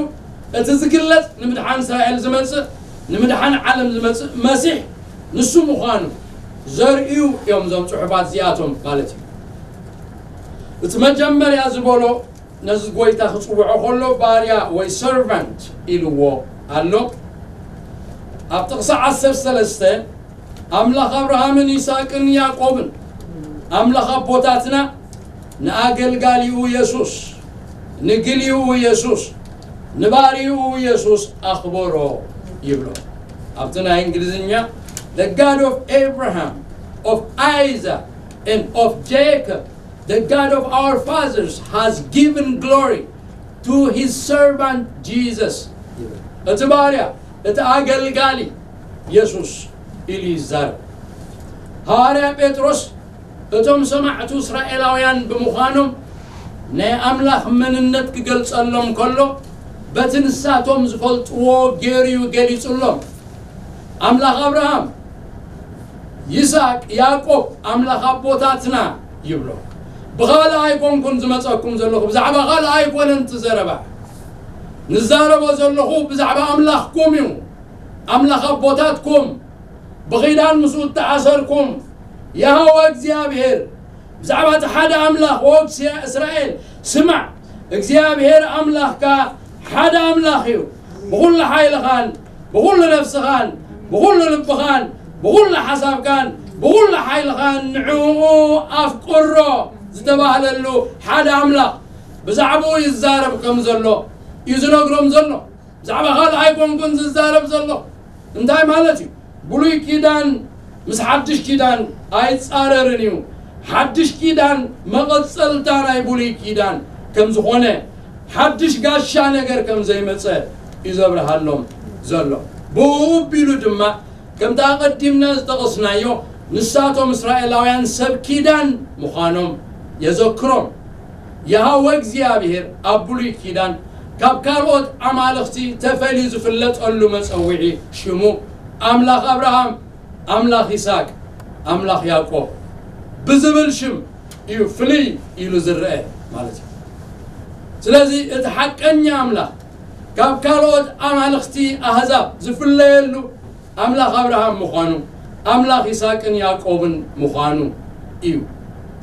እቲ ዝግለጽ ንምድሓን እስራኤል ዝመጽእ ንምድሓን ዓለም ዝመጽእ መሲሕ ንሱ ምዃኑ ዘርእዩ እዮም እዞም ጽሑፋት እዚኣቶም ማለት እዩ። እቲ መጀመርያ ዝበሎ ነዚ ጎይታ ክጽውዖ ከሎ ባርያ ወይ ሰርቫንት ኢልዎ ኣሎ። ኣብ ጥቕሲ ዓሰርተ ሰለስተ ኣምላኽ ኣብርሃምን ይስሐቅን ያዕቆብን ኣምላኽ ኣቦታትና ንኣገልጋሊኡ የሱስ ንግሊኡ የሱስ ንባርይኡ የሱስ ኣኽበሮ ይብሎ። ኣብቲ ናይ እንግሊዝኛ the God of Abraham, of Isaac, and of Jacob, the God of our fathers has given glory to his servant Jesus. እቲ ባርያ እቲ ኣገልጋሊ የሱስ ኢሉ ይዛረብ። ሃዋርያ ጴጥሮስ እቶም ሰማዕቱ እስራኤላውያን ብምዃኖም ናይ ኣምላኽ መንነት ክገልጸሎም ከሎ በቲ ንሳቶም ዝፈልጥዎ ገይሩ እዩ ገሊጹሎም። ኣምላኽ ኣብርሃም፣ ይስሐቅ፣ ያዕቆብ፣ ኣምላኽ ኣቦታትና ይብሎ። ብኻልእ ኣይኮንኩን ዝመጸኩም ዘለኹ፣ ብዛዕባ ካልእ ኣይኮነን እቲ ዘረባ። ንዛረቦ ዘለኹ ብዛዕባ ኣምላኽኩም እዩ። ኣምላኽ ኣቦታትኩም፣ ብኺዳን ምስኡ እተኣሰርኩም፣ የሃዋ እግዚኣብሔር፣ ብዛዕባ እቲ ሓደ ኣምላኽ፣ ወግሲ እስራኤል፣ ስማዕ፣ እግዚኣብሔር ኣምላኽካ ሓደ ኣምላኽ እዩ። ብኹሉ ሓይልኻን፣ ብኹሉ ነፍስኻን፣ ብኹሉ ልብኻን፣ ብኹሉ ሓሳብካን፣ ብኹሉ ሓይልኻን ንዕኡ ኣፍቅሮ ዝተባህለሉ ሓደ ኣምላኽ ብዛዕባኡ ይዛረብ ከም ዘሎ እዩ ዝነግሮም ዘሎ። ብዛዕባ ካልእ ኣይኮንኩን ዝዛረብ ዘሎ። እንታይ ማለት እዩ? ብሉይ ኪዳን ምስ ሓድሽ ኪዳን ኣይጻረርን እዩ። ሓድሽ ኪዳን መቐጸልታ ናይ ብሉይ ኪዳን ከም ዝኾነ፣ ሓድሽ ጋሻ ነገር ከም ዘይመጸ እዩ ዘብርሃሎም ዘሎ። ብኡ ኣቢሉ ድማ ከምቲ ኣቐዲምና ዝጠቐስናዮ፣ ንሳቶም እስራኤላውያን ሰብ ኪዳን ምዃኖም የዘክሮም። የሃወ እግዚኣብሔር ኣብ ብሉይ ኪዳን ካብ ካልኦት ኣማልኽቲ ተፈልዩ ዝፍለጠሉ መጸውዒ ሽሙ ኣምላኽ ኣብርሃም፣ ኣምላኽ ይስሐቅ፣ ኣምላኽ ያዕቆብ ብዝብል ሽም እዩ ፍልይ ኢሉ ዝረአ ማለት እዩ። ስለዚ እቲ ሓቀኛ ኣምላኽ ካብ ካልኦት ኣማልኽቲ ኣህዛብ ዝፍለየሉ ኣምላኽ ኣብርሃም ምዃኑ፣ ኣምላኽ ይስሐቅን ያዕቆብን ምዃኑ እዩ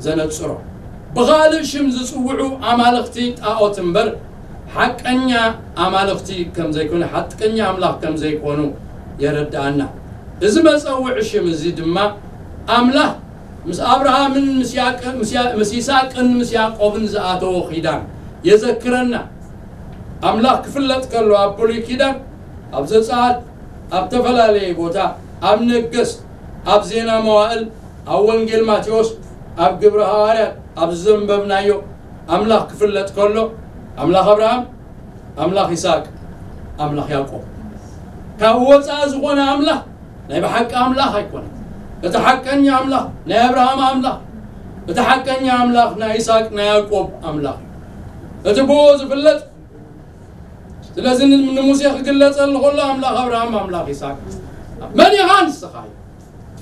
ዘነጽሮ። ብኻልእ ሽም ዝጽውዑ ኣማልኽቲ ጣዖት እምበር ሓቀኛ ኣማልኽቲ ከም ዘይኮነ፣ ሓቀኛ ኣምላኽ ከም ዘይኮኑ የረድኣና። እዚ መጸውዒ ሽም እዚ ድማ ኣምላኽ ምስ ኣብርሃምን ምስ ያቅ-፣ ምስ ያ-፣ ምስ ይስሐቅን ምስ ያዕቆብን ዝኣተዎ ኪዳን የዘክረና። ኣምላኽ ክፍለጥ ከሎ ኣብ ብሉይ ኪዳን፣ ኣብ ዘጸኣት፣ ኣብ ተፈላለየ ቦታ፣ ኣብ ነገስት፣ ኣብ ዜና መዋእል፣ ኣብ ወንጌል ማቴዎስ፣ ኣብ ግብረ ሃዋርያት፣ ኣብ ዘንበብናዮ ኣምላኽ ክፍለጥ ከሎ ኣምላኽ ኣብርሃም፣ ኣምላኽ ይስሐቅ፣ ኣምላኽ ያዕቆብ፣ ካብ ወጻኢ ዝኾነ ኣምላኽ ናይ ብሓቂ ኣምላኽ ኣይኮነን። እቲ ሓቀኛ ኣምላኽ ናይ ኣብርሃም ኣምላኽ፣ እቲ ሓቀኛ ኣምላኽ ናይ ይስሐቅ ናይ ያዕቆብ ኣምላኽ እዩ። እቲ ብኡ ዝፍለጥ፣ ስለዚ ን-፣ ንሙሴ ክግለጸሉ ከሎ ኣምላኽ ኣብርሃም፣ ኣምላኽ ይስሐቅ፣ መን ኢኻ ንስኻ?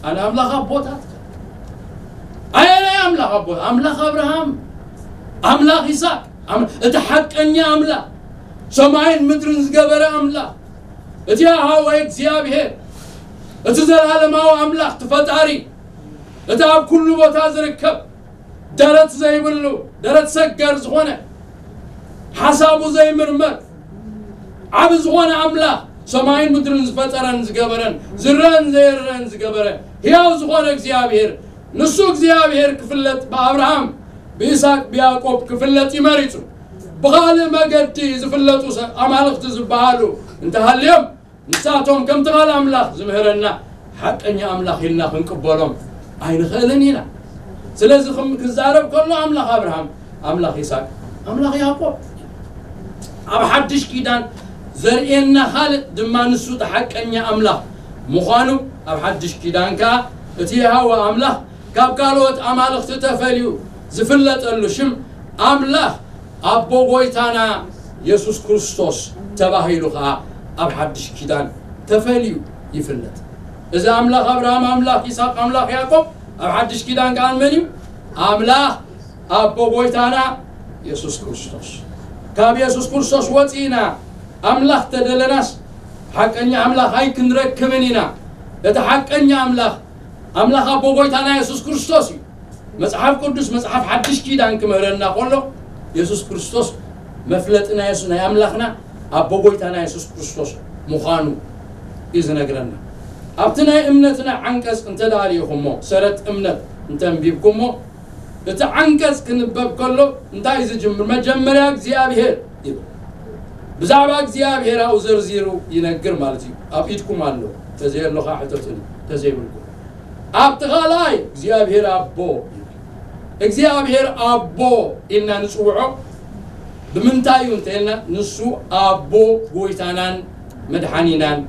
ኣነ ኣምላኽ ኣቦታትካ። ኣየናይ ኣምላኽ ኣቦ-? ኣምላኽ ኣብርሃም፣ ኣምላኽ ይስሐቅ፣ ኣም-፣ እቲ ሓቀኛ ኣምላኽ፣ ሰማይን ምድርን ዝገበረ ኣምላኽ፣ እቲ የሃወ እግዚኣብሔር፣ እቲ ዘላለማዊ ኣምላኽ፣ እቲ ፈጣሪ፣ እቲ ኣብ ኩሉ ቦታ ዝርከብ፣ ደረት ዘይብሉ፣ ደረት ሰገር ዝኾነ፣ ሓሳቡ ዘይምርመር፣ ዓቢ ዝኾነ ኣምላኽ፣ ሰማይን ምድርን ዝፈጠረን ዝገበረን፣ ዝረአን ዘይረአን ዝገበረ፣ ሕያው ዝኾነ እግዚኣብሔር፣ ንሱ እግዚኣብሔር ክፍለጥ ብኣብርሃም፣ ብይስሐቅ፣ ብያዕቆብ ክፍለጥ እዩ መሪጹ። ብኻልእ መገዲ ዝፍለጡ ሰ-፣ ኣማልኽቲ ዝበሃሉ እንተሃልዮም፣ ንሳቶም ከምቲ ቃል ኣምላኽ ዝምህረና ሓቀኛ ኣምላኽ ኢልና ክንቅበሎም ኣይንኽእልን ኢና። ስለዚ ክም-፣ ክዛረብ ከሎ ኣምላኽ ኣብርሃም፣ ኣምላኽ ይስሐቅ፣ ኣምላኽ ያዕቆብ፣ ኣብ ሓድሽ ኪዳን ዘርእየና ካልእ ድማ ንሱ እቲ ሓቀኛ ኣምላኽ ምዃኑ፣ ኣብ ሓድሽ ኪዳን ከኣ እቲ የሃዋ ኣምላኽ ካብ ካልኦት ኣማልኽቲ ተፈልዩ ዝፍለጠሉ ሽም ኣምላኽ ኣቦ ጐይታና የሱስ ክርስቶስ ተባሂሉ ኸኣ ኣብ ሓድሽ ኪዳን ተፈልዩ ይፍለጥ። እዚ ኣምላኽ ኣብርሃም፣ ኣምላኽ ይስሐቅ፣ ኣምላኽ ያዕቆብ ኣብ ሓድሽ ኪዳን ከኣ መን እዩ? ኣምላኽ ኣቦ ጐይታና የሱስ ክርስቶስ። ካብ የሱስ ክርስቶስ ወጺእና ኣምላኽ ተደለናስ ሓቀኛ ኣምላኽ ኣይክንረክብን ኢና። እቲ ሓቀኛ ኣምላኽ፣ ኣምላኽ ኣቦ ጐይታና የሱስ ክርስቶስ እዩ። መጽሓፍ ቅዱስ፣ መጽሓፍ ሓድሽ ኪዳን ክምህረና ከሎ፣ የሱስ ክርስቶስ መፍለጢ ናይ የሱ-፣ ናይ ኣምላኽና ኣቦ ጐይታና የሱስ ክርስቶስ ምዃኑ እዩ ዝነግረና። ኣብቲ ናይ እምነትና ዓንቀጽ እንተ ደኣ ርኢኹሞ፣ ሰረት እምነት እንተ ኣንቢብኩሞ፣ እቲ ዓንቀጽ ክንበብ ከሎ እንታይ እዩ ዝጅምር? መጀመርያ እግዚኣብሔር ይብል። ብዛዕባ እግዚኣብሔር ኣብኡ ዘርዚሩ ይነግር ማለት እዩ። ኣብ ኢድኩም ኣሎ፣ ተዘየሎ ኸዓ ሕተቱኒ፣ ተዘይብልኩም። ኣብቲ ኻልኣይ እግዚኣብሔር ኣቦ ይብል። እግዚኣብሔር ኣቦ ኢልና ንጽውዖ ብምንታይ እዩ እንተ ኢልና፣ ንሱ ኣቦ ጐይታናን መድሓኒናን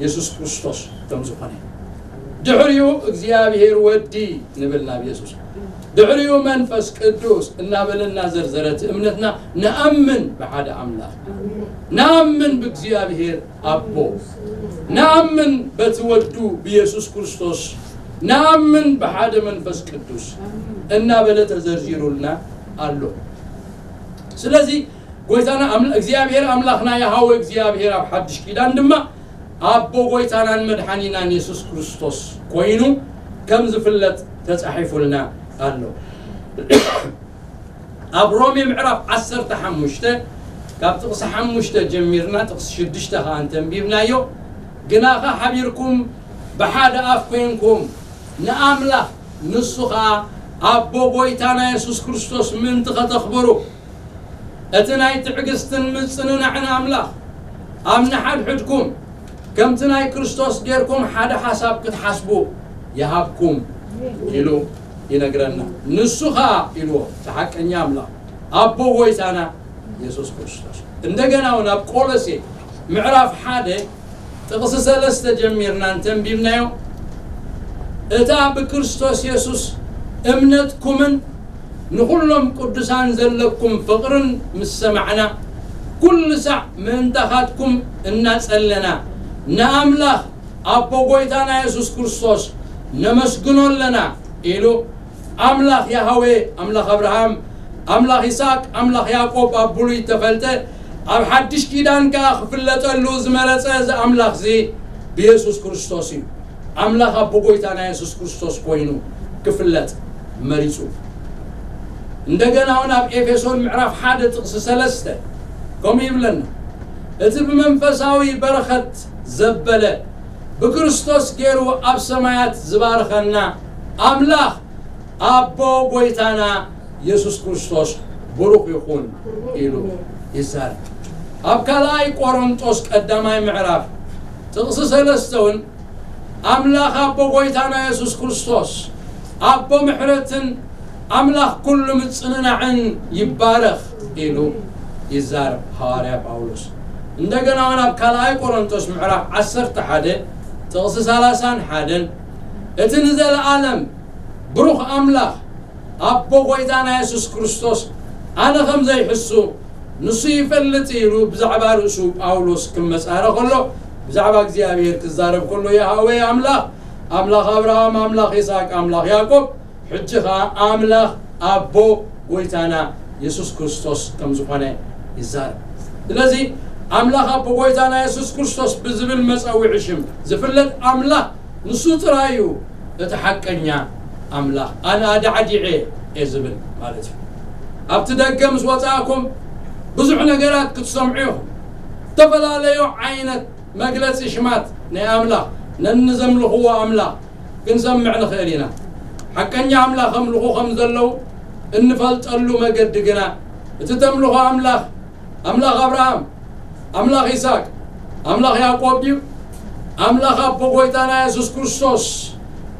የሱስ ክርስቶስ ከም ዝኾነ። ድሕሪኡ እግዚኣብሔር ወዲ ንብል ናብ የሱስ፣ ድሕሪኡ መንፈስ ቅዱስ እናበለ እናዘርዘረ፣ እቲ እምነትና ንኣምን ብሓደ ኣምላኽ፣ ንኣምን ብእግዚኣብሔር ኣቦ፣ ንኣምን በቲ ወዱ ብየሱስ ክርስቶስ፣ ንኣምን ብሓደ መንፈስ ቅዱስ እናበለ ተዘርዚሩልና ኣሎ። ስለዚ ጎይታና ኣምላ-፣ እግዚኣብሔር ኣምላኽና፣ ያሃወ እግዚኣብሔር ኣብ ሓድሽ ኪዳን ድማ ኣቦ ጎይታናን መድሓኒናን የሱስ ክርስቶስ ኮይኑ ከም ዝፍለጥ ተጻሒፉልና ኣሎ። ኣብ ሮሜ ምዕራፍ ዓሰርተ ሓሙሽተ፣ ካብ ጥቕሲ ሓሙሽተ ጀሚርና ጥቕሲ ሽዱሽተ ኸኣ እንተንቢብናዮ፣ "ግናኸ ሓቢርኩም ብሓደ ኣፍ ኮይንኩም ንኣምላኽ፣ ንሱ ኸኣ ኣቦ ጎይታና የሱስ ክርስቶስ ምእንቲ ኸተኽብሩ፣ እቲ ናይ ትዕግስትን ምጽንናዕን ኣምላኽ ኣብ ንሓድሕድኩም ከምቲ ናይ ክርስቶስ ጌርኩም ሓደ ሓሳብ ክትሓስቡ ይሃብኩም" ኢሉ ይነግረና። ንሱ ኸኣ ኢልዎ፣ እቲ ሓቀኛ ኣምላኽ፣ ኣቦ ጎይታና የሱስ ክርስቶስ። እንደገና እውን ኣብ ቆሎሴ ምዕራፍ ሓደ ጥቕሲ ሰለስተ ጀሚርና እንተንቢብናዮ፣ "እታ ብክርስቶስ የሱስ እምነትኩምን ንኹሎም ቅዱሳን ዘለኩም ፍቕርን ምስ ሰማዕና፣ ኩሉ ሳዕ ምእንታኻትኩም እናጸለና፣ ንኣምላኽ ኣቦ ጎይታና የሱስ ክርስቶስ ነመስግኖ ኣለና" ኢሉ፣ ኣምላኽ ያሃዌ፣ ኣምላኽ ኣብርሃም፣ ኣምላኽ ይስሐቅ፣ ኣምላኽ ያዕቆብ ኣብ ብሉይ ተፈልጠ፣ ኣብ ሓድሽ ኪዳን ከኣ ክፍለጠሉ ዝመረጸ እዚ ኣምላኽ እዚ ብየሱስ ክርስቶስ እዩ። ኣምላኽ ኣቦ ጎይታና የሱስ ክርስቶስ ኮይኑ ክፍለጥ መሪጹ። እንደገና እውን ኣብ ኤፌሶን ምዕራፍ ሓደ ጥቕሲ ሰለስተ ከምኡ ይብለና፣ "እቲ ብመንፈሳዊ በረኸት ዘበለ ብክርስቶስ ገይሩ ኣብ ሰማያት ዝባረኸና ኣምላኽ ኣቦ ጎይታና የሱስ ክርስቶስ ብሩኽ ይኹን" ኢሉ ይዛረብ። ኣብ ካልኣይ ቆሮንጦስ ቀዳማይ ምዕራፍ ጥቕሲ ሰለስተ እውን፣ "ኣምላኽ ኣቦ ጎይታና የሱስ ክርስቶስ ኣቦ ምሕረትን ኣምላኽ ኩሉ ምጽንናዕን ይባረኽ" ኢሉ ይዛረብ ሃዋርያ ጳውሎስ። እንደገና እውን ኣብ ካልኣይ ቆሮንጦስ ምዕራፍ ዓሰርተ ሓደ ጥቕሲ ሰላሳን ሓደን፣ "እቲ ንዘለኣለም ብሩኽ ኣምላኽ ኣቦ ጎይታና የሱስ ክርስቶስ ኣነ ከም ዘይሕሱ ንሱ ይፈልጥ" ኢሉ ብዛዕባ ርእሱ ጳውሎስ ክመጻረ ከሎ፣ ብዛዕባ እግዚኣብሔር ክዛረብ ከሎ፣ "ያሃዌ ኣምላኽ፣ ኣምላኽ ኣብርሃም፣ ኣምላኽ ይስሐቅ፣ ኣምላኽ ያዕቆብ፣ ሕጂ ኸኣ ኣምላኽ ኣቦ ጎይታና የሱስ ክርስቶስ ከም ዝኾነ ይዛረብ። ስለዚ ኣምላኽ ኣቦ ጎይታና የሱስ ክርስቶስ ብዝብል መጸውዒ ሽም ዝፍለጥ ኣምላኽ ንሱ ጥራይ እዩ እቲ ሓቀኛ ኣምላኽ። ኣነ ኣዳዕዲዐ እየ ዝብል ማለት እዩ። ኣብቲ ደገ ምስ ወጻእኩም ብዙሕ ነገራት ክትሰምዑ ኢኹም። ዝተፈላለዩ ዓይነት መግለጺ ሽማት ናይ ኣምላኽ፣ ነንዘምልኽዎ ኣምላኽ ክንሰምዕ ንኽእል ኢና። ሓቀኛ ኣምላኽ ኣምልኹ ከም ዘለዉ እንፈልጠሉ መገዲ ግና፣ እቲ ተምልኾ ኣምላኽ፣ ኣምላኽ ኣብርሃም፣ ኣምላኽ ይስሐቅ፣ ኣምላኽ ያዕቆብ ድዩ? ኣምላኽ ኣቦ ጎይታና የሱስ ክርስቶስ፣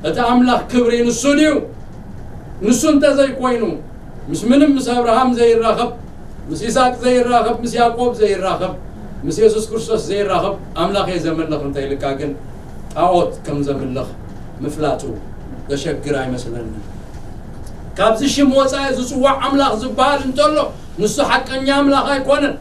እቲ ኣምላኽ ክብሪ ንሱ ድዩ? ንሱ እንተ ዘይኮይኑ፣ ምስ ምንም፣ ምስ ኣብርሃም ዘይራኸብ፣ ምስ ይስሐቅ ዘይራኸብ፣ ምስ ያዕቆብ ዘይራኸብ፣ ምስ የሱስ ክርስቶስ ዘይራኸብ ኣምላኽ እየ ዘምልኽ እንተ ኢልካ ግን፣ ጣዖት ከም ዘምልኽ ምፍላጡ ዘሸግር ኣይመስለንን። ካብዚ ሽም ወጻኢ ዝጽዋዕ ኣምላኽ ዝበሃል እንተሎ፣ ንሱ ሓቀኛ ኣምላኽ ኣይኮነን።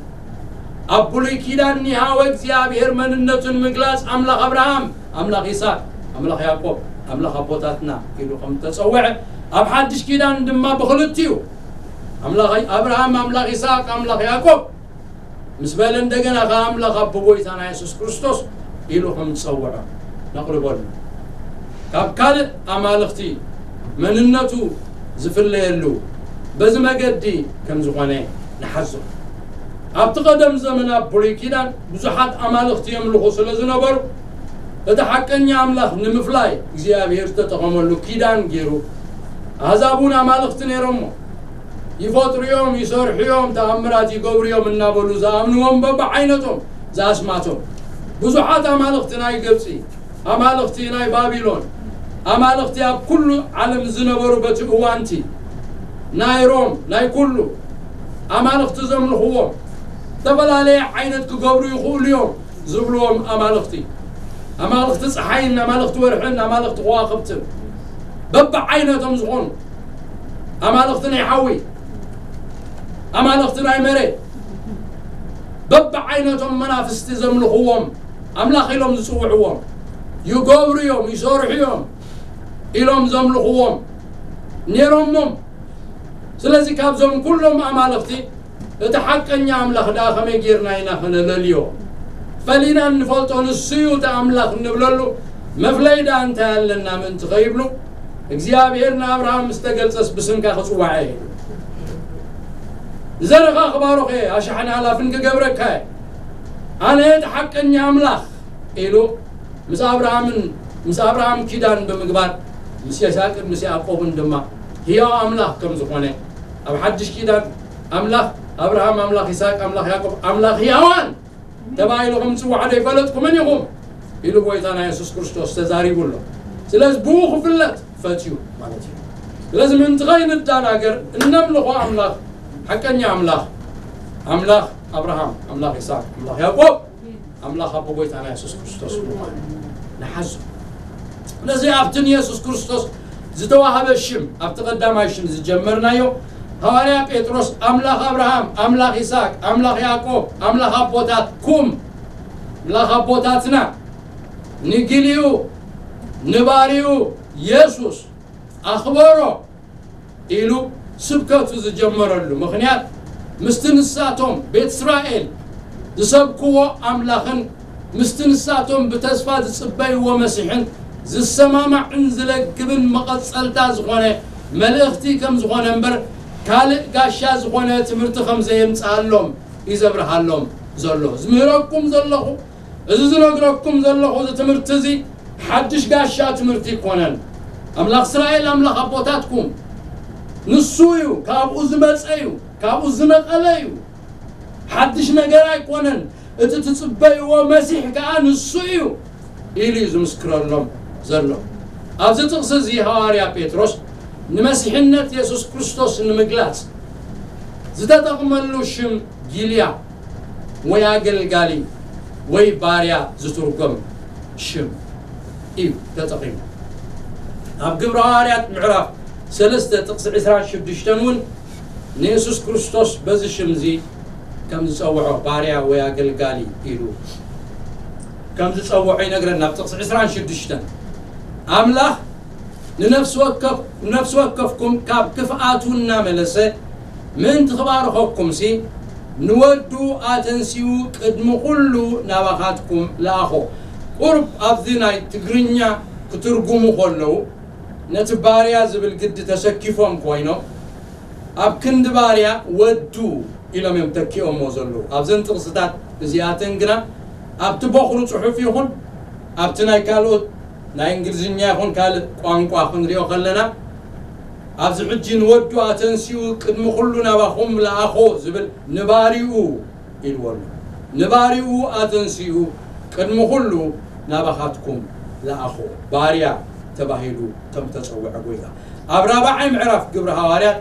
ኣብ ብሉይ ኪዳን ንያህወ እግዚኣብሔር መንነቱ ንምግላጽ ኣምላኽ ኣብርሃም፣ ኣምላኽ ይስሐቅ፣ ኣምላኽ ያዕቆብ፣ ኣምላኽ ኣቦታትና ኢሉ ከም እተጸውዐ፣ ኣብ ሓድሽ ኪዳን ድማ ብኽልቲኡ፣ ኣምላኽ ኣብርሃም፣ ኣምላኽ ይስሐቅ፣ ኣምላኽ ያዕቆብ ምስ በለ፣ እንደገና ከኣ ኣምላኽ ኣቦ ጎይታና የሱስ ክርስቶስ ኢሉ ከም ዝጸውዖ ነቕርበሉ። ካብ ካልእ ኣማልኽቲ መንነቱ ዝፍለየሉ በዚ መገዲ ከም ዝኾነ ንሓዞ። ኣብቲ ቀደም ዘመን ኣብ ብሉይ ኪዳን ብዙሓት ኣማልኽቲ የምልኹ ስለ ዝነበሩ፣ እቲ ሓቀኛ ኣምላኽ ንምፍላይ እግዚኣብሔር ዝተጠቐመሉ ኪዳን ገይሩ፣ ኣህዛብ እውን ኣማልኽቲ ነይሮሞ። ይፈጥሩ እዮም፣ ይሰርሑ እዮም፣ ተኣምራት ይገብሩ እዮም እናበሉ ዝኣምንዎም በብዓይነቶም ዝኣስማቶም ብዙሓት ኣማልኽቲ ናይ ግብጺ፣ ኣማልኽቲ ናይ ባቢሎን፣ ኣማልኽቲ ኣብ ኩሉ ዓለም ዝነበሩ በቲ እዋንቲ ናይ ሮም፣ ናይ ኩሉ ኣማልኽቲ ዘምልኽዎም፣ ዝተፈላለየ ዓይነት ክገብሩ ይኽእሉ እዮም ዝብልዎም ኣማልኽቲ። ኣማልኽቲ ፀሓይን ኣማልኽቲ ወርሕን ኣማልኽቲ ከዋኽብትን በብዓይነቶም ዝኾኑ ኣማልኽቲ ናይ ሓዊ ኣማልኽቲ ናይ መሬት በብዓይነቶም መናፍስቲ ዘምልኽዎም ኣምላኽ ኢሎም ዝፅውዕዎም ይገብሩ እዮም ይሰርሑ እዮም ኢሎም ዘምልኽዎም ነይሮሞም። ስለዚ ካብዞም ኩሎም ኣማልኽቲ እቲ ሓቀኛ ኣምላኽ ደኣ ከመይ ጌርና ኢና ከነለልዮ? ፈሊና እንፈልጦ ንሱ እዩ እቲ ኣምላኽ እንብለሉ መፍለይ ደኣ እንታይ ኣለና ምእንቲ ከይብሉ እግዚኣብሔር ንኣብርሃም ምስ ተገልጸስ ብስምካ ክጽዋዕ እየ። ዘርኻ ክባርኽ እየ፣ ኣሽሓን ኣላፍን ክገብረካ እየ። ኣነ እቲ ሓቀኛ ኣምላኽ ኢሉ ምስ ኣብርሃምን ምስ ኣብርሃም ኪዳን ብምግባር ምስ ይስሐቅን ምስ ያዕቆብን ድማ ህያው ኣምላኽ ከም ዝኾነ ኣብ ሓድሽ ኪዳን ኣምላኽ ኣብርሃም ኣምላኽ ይስሐቅ ኣምላኽ ያዕቆብ ኣምላኽ ህያዋን ተባሂሉ ከም ዝፅዋዕ ዶ ይፈለጥኩምን ኢኹም ኢሉ ጎይታና የሱስ ክርስቶስ ተዛሪቡ ኣሎ። ስለዚ ብኡ ክፍለጥ ፈትዩ ማለት እዩ። ስለዚ ምእንቲ ከይንዳናገር እነምልኾ ኣምላኽ ሓቀኛ ኣምላኽ ኣምላኽ ኣብርሃም ኣምላኽ ይስሐቅ ኣምላኽ ያዕቆብ ኣምላኽ ኣቦ ጎይታና የሱስ ክርስቶስ ምዃኑ ንሓዙ። ስለዚ ኣብቲ ንየሱስ ክርስቶስ ዝተዋህበ ሽም ኣብቲ ቀዳማይ ሽም ዝጀመርናዮ ሃዋርያ ጴጥሮስ ኣምላኽ ኣብርሃም ኣምላኽ ይስሐቅ ኣምላኽ ያዕቆብ ኣምላኽ ኣቦታትኩም ኣምላኽ ኣቦታትና ንጊሊኡ ንባሪኡ የሱስ ኣኽበሮ ኢሉ ስብከቱ ዝጀመረሉ ምኽንያት ምስቲ ንሳቶም ቤት እስራኤል ዝሰብክዎ ኣምላኽን ምስቲ ንሳቶም ብተስፋ ዝጽበይዎ መሲሕን ዝሰማማዕን ዝለግብን መቐጸልታ ዝኾነ መልእኽቲ ከም ዝኾነ እምበር ካልእ ጋሻ ዝኾነ ትምህርቲ ከም ዘየምጽኣሎም እዩ ዘብርሃሎም ዘሎ። ዝምህረኩም ዘለኹ እዚ ዝነግረኩም ዘለኹ እዚ ትምህርቲ እዚ ሓድሽ ጋሻ ትምህርቲ ኣይኮነን። ኣምላኽ እስራኤል ኣምላኽ ኣቦታትኩም ንሱ እዩ፣ ካብኡ ዝመጸ እዩ፣ ካብኡ ዝነቐለ እዩ። ሓድሽ ነገር ኣይኮነን። እቲ ትጽበይዎ መሲሕ ከኣ ንሱ እዩ ኢሉ እዩ ዝምስክረሎም ዘሎ። ኣብዚ ጥቕሲ እዚ ሃዋርያ ጴጥሮስ ንመሲሕነት የሱስ ክርስቶስ ንምግላጽ ዝተጠቕመሉ ሽም ጊልያ ወይ ኣገልጋሊ ወይ ባርያ ዝትርጎም ሽም እዩ ተጠቒሙ። ኣብ ግብረ ሃዋርያት ምዕራፍ ሰለስተ ጥቕሲ ዕስራን ሽዱሽተን እውን ንየሱስ ክርስቶስ በዚ ሽም እዚ ከም ዝጸውዖ ባርያ ወይ ኣገልጋሊ ኢሉ ከም ዝጸውዖ ይነግረና። ኣብ ጥቕሲ ዕስራን ሽዱሽተን ኣምላኽ ንነፍሲ ወከፍ ንነፍሲ ወከፍኩም ካብ ክፍኣቱ እናመለሰ ምእንቲ ክባርኸኩምሲ ንወዱ ኣተንሲኡ ቅድሚ ኩሉ ናባኻትኩም ለኣኾ። ቁሩብ ኣብዚ ናይ ትግርኛ ክትርጉሙ ከለዉ ነቲ ባርያ ዝብል ግዲ ተሰኪፎም ኮይኖም ኣብ ክንዲ ባርያ ወዱ ኢሎም እዮም ተኪኦሞ ዘለዉ። ኣብዘን ጥቕስታት እዚኣተን ግና ኣብቲ ቦኽሩ ጽሑፍ ይኹን ኣብቲ ናይ ካልኦት ናይ እንግሊዝኛ ይኹን ካልእ ቋንቋ ክንሪኦ ከለና ኣብዚ ሕጂ ንወዱ ኣተንሲኡ ቅድሚ ኩሉ ናባኹም ለኣኾ ዝብል ንባሪኡ ኢልዎ ኣሎ። ንባሪኡ ኣተንሲኡ ቅድሚ ኩሉ ናባኻትኩም ለኣኾ። ባርያ ተባሂሉ ከም ተጸውዐ ጎይታ ኣብ ራብዓይ ምዕራፍ ግብሪ ሃዋርያት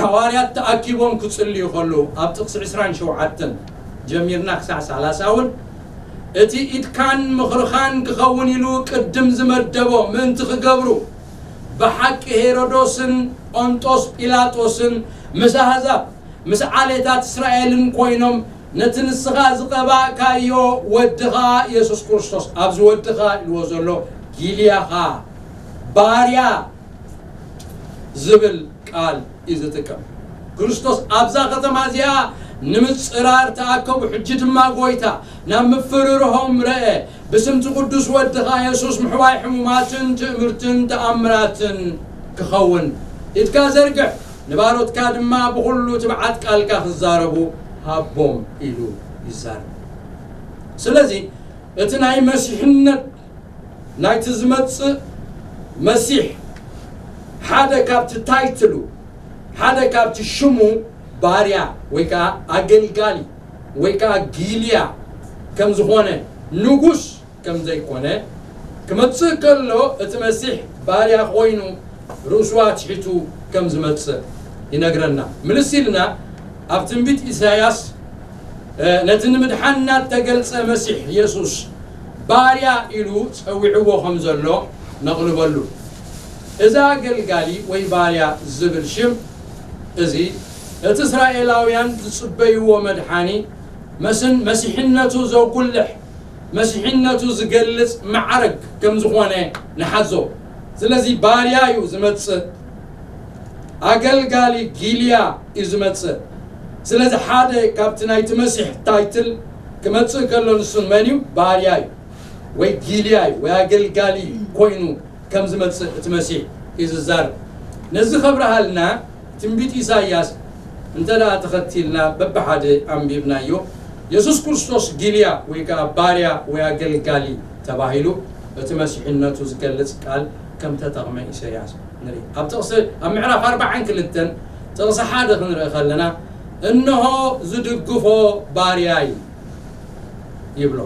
ሃዋርያት ተኣኪቦም ክጽልዩ ከለዉ ኣብ ጥቕሲ ዕስራን ሸውዓተን ጀሚርና ክሳዕ ሰላሳ እውን እቲ ኢድካን ምኽርኻን ክኸውን ኢሉ ቅድም ዝመደቦ ምእንቲ ክገብሩ ብሓቂ ሄሮዶስን ጶንጦስ ጲላጦስን ምስ ኣህዛብ ምስ ዓሌታት እስራኤልን ኮይኖም ነቲ ንስኻ ዝቐባእካዮ ወድኻ የሱስ ክርስቶስ ኣብዚ ወድኻ ኢልዎ ዘሎ ጊልያኻ ባርያ ዝብል ቃል እዩ ዝጥቀም። ክርስቶስ ኣብዛ ከተማ እዚኣ ንምጽራር ተኣከቡ። ሕጂ ድማ ጎይታ ናብ ምፍርርሆም ረአ። ብስምቲ ቅዱስ ወድኻ የሱስ ምሕዋይ ሕሙማትን ትእምርትን ተኣምራትን ክኸውን ኢድካ ዘርግሕ፣ ንባሮትካ ድማ ብኹሉ ትብዓት ቃልካ ክዛረቡ ሃቦም ኢሉ ይዛረብ። ስለዚ እቲ ናይ መሲሕነት ናይቲ ዝመጽእ መሲሕ ሓደ ካብቲ ታይትሉ ሓደ ካብቲ ሽሙ ባርያ ወይ ከዓ ኣገልጋሊ ወይ ከዓ ጊልያ ከም ዝኾነ ንጉስ ከም ዘይኮነ ክመጽእ ከሎ እቲ መሲሕ ባርያ ኮይኑ ርእሱ ኣትሒቱ ከም ዝመጽእ ይነግረና። ምልስ ኢልና ኣብ ትንቢት ኢሳያስ ነቲ ንምድሓንና እተገልጸ መሲሕ የሱስ ባርያ ኢሉ ጸዊዕዎ ከም ዘሎ ነቕልበሉ። እዚ ኣገልጋሊ ወይ ባርያ ዝብል ሽም እዚ እቲ እስራኤላውያን ዝጽበይዎ መድሓኒ መስን መሲሕነቱ ዘጉልሕ መሲሕነቱ ዝገልጽ ማዕረግ ከም ዝኾነ ንሓዞ። ስለዚ ባርያ እዩ ዝመጽእ፣ ኣገልጋሊ ጊልያ እዩ ዝመጽእ። ስለዚ ሓደ ካብቲ ናይቲ መሲሕ ታይትል ክመጽእ ከሎ ንሱ መን እዩ? ባርያ እዩ ወይ ጊልያ እዩ ወይ ኣገልጋሊ ኮይኑ ከም ዝመጽእ እቲ መሲሕ እዩ ዝዛረብ። ነዚ ከብርሃልና ትንቢት ኢሳይያስ እንተ ደኣ ተኸቲልና በብሓደ ኣንቢብናዮ፣ የሱስ ክርስቶስ ጊልያ ወይ ከኣ ባርያ ወይ ኣገልጋሊ ተባሂሉ እቲ መሲሕነቱ ዝገልጽ ቃል ከም ተጠቕመ ኢሳይያስ ንርኢ። ኣብ ጥቕሲ ኣብ ምዕራፍ ኣርባዓን ክልተን ጥቕሲ ሓደ ክንርኢ ከለና፣ "እንሆ ዝድግፎ ባርያይ" ይብሎ።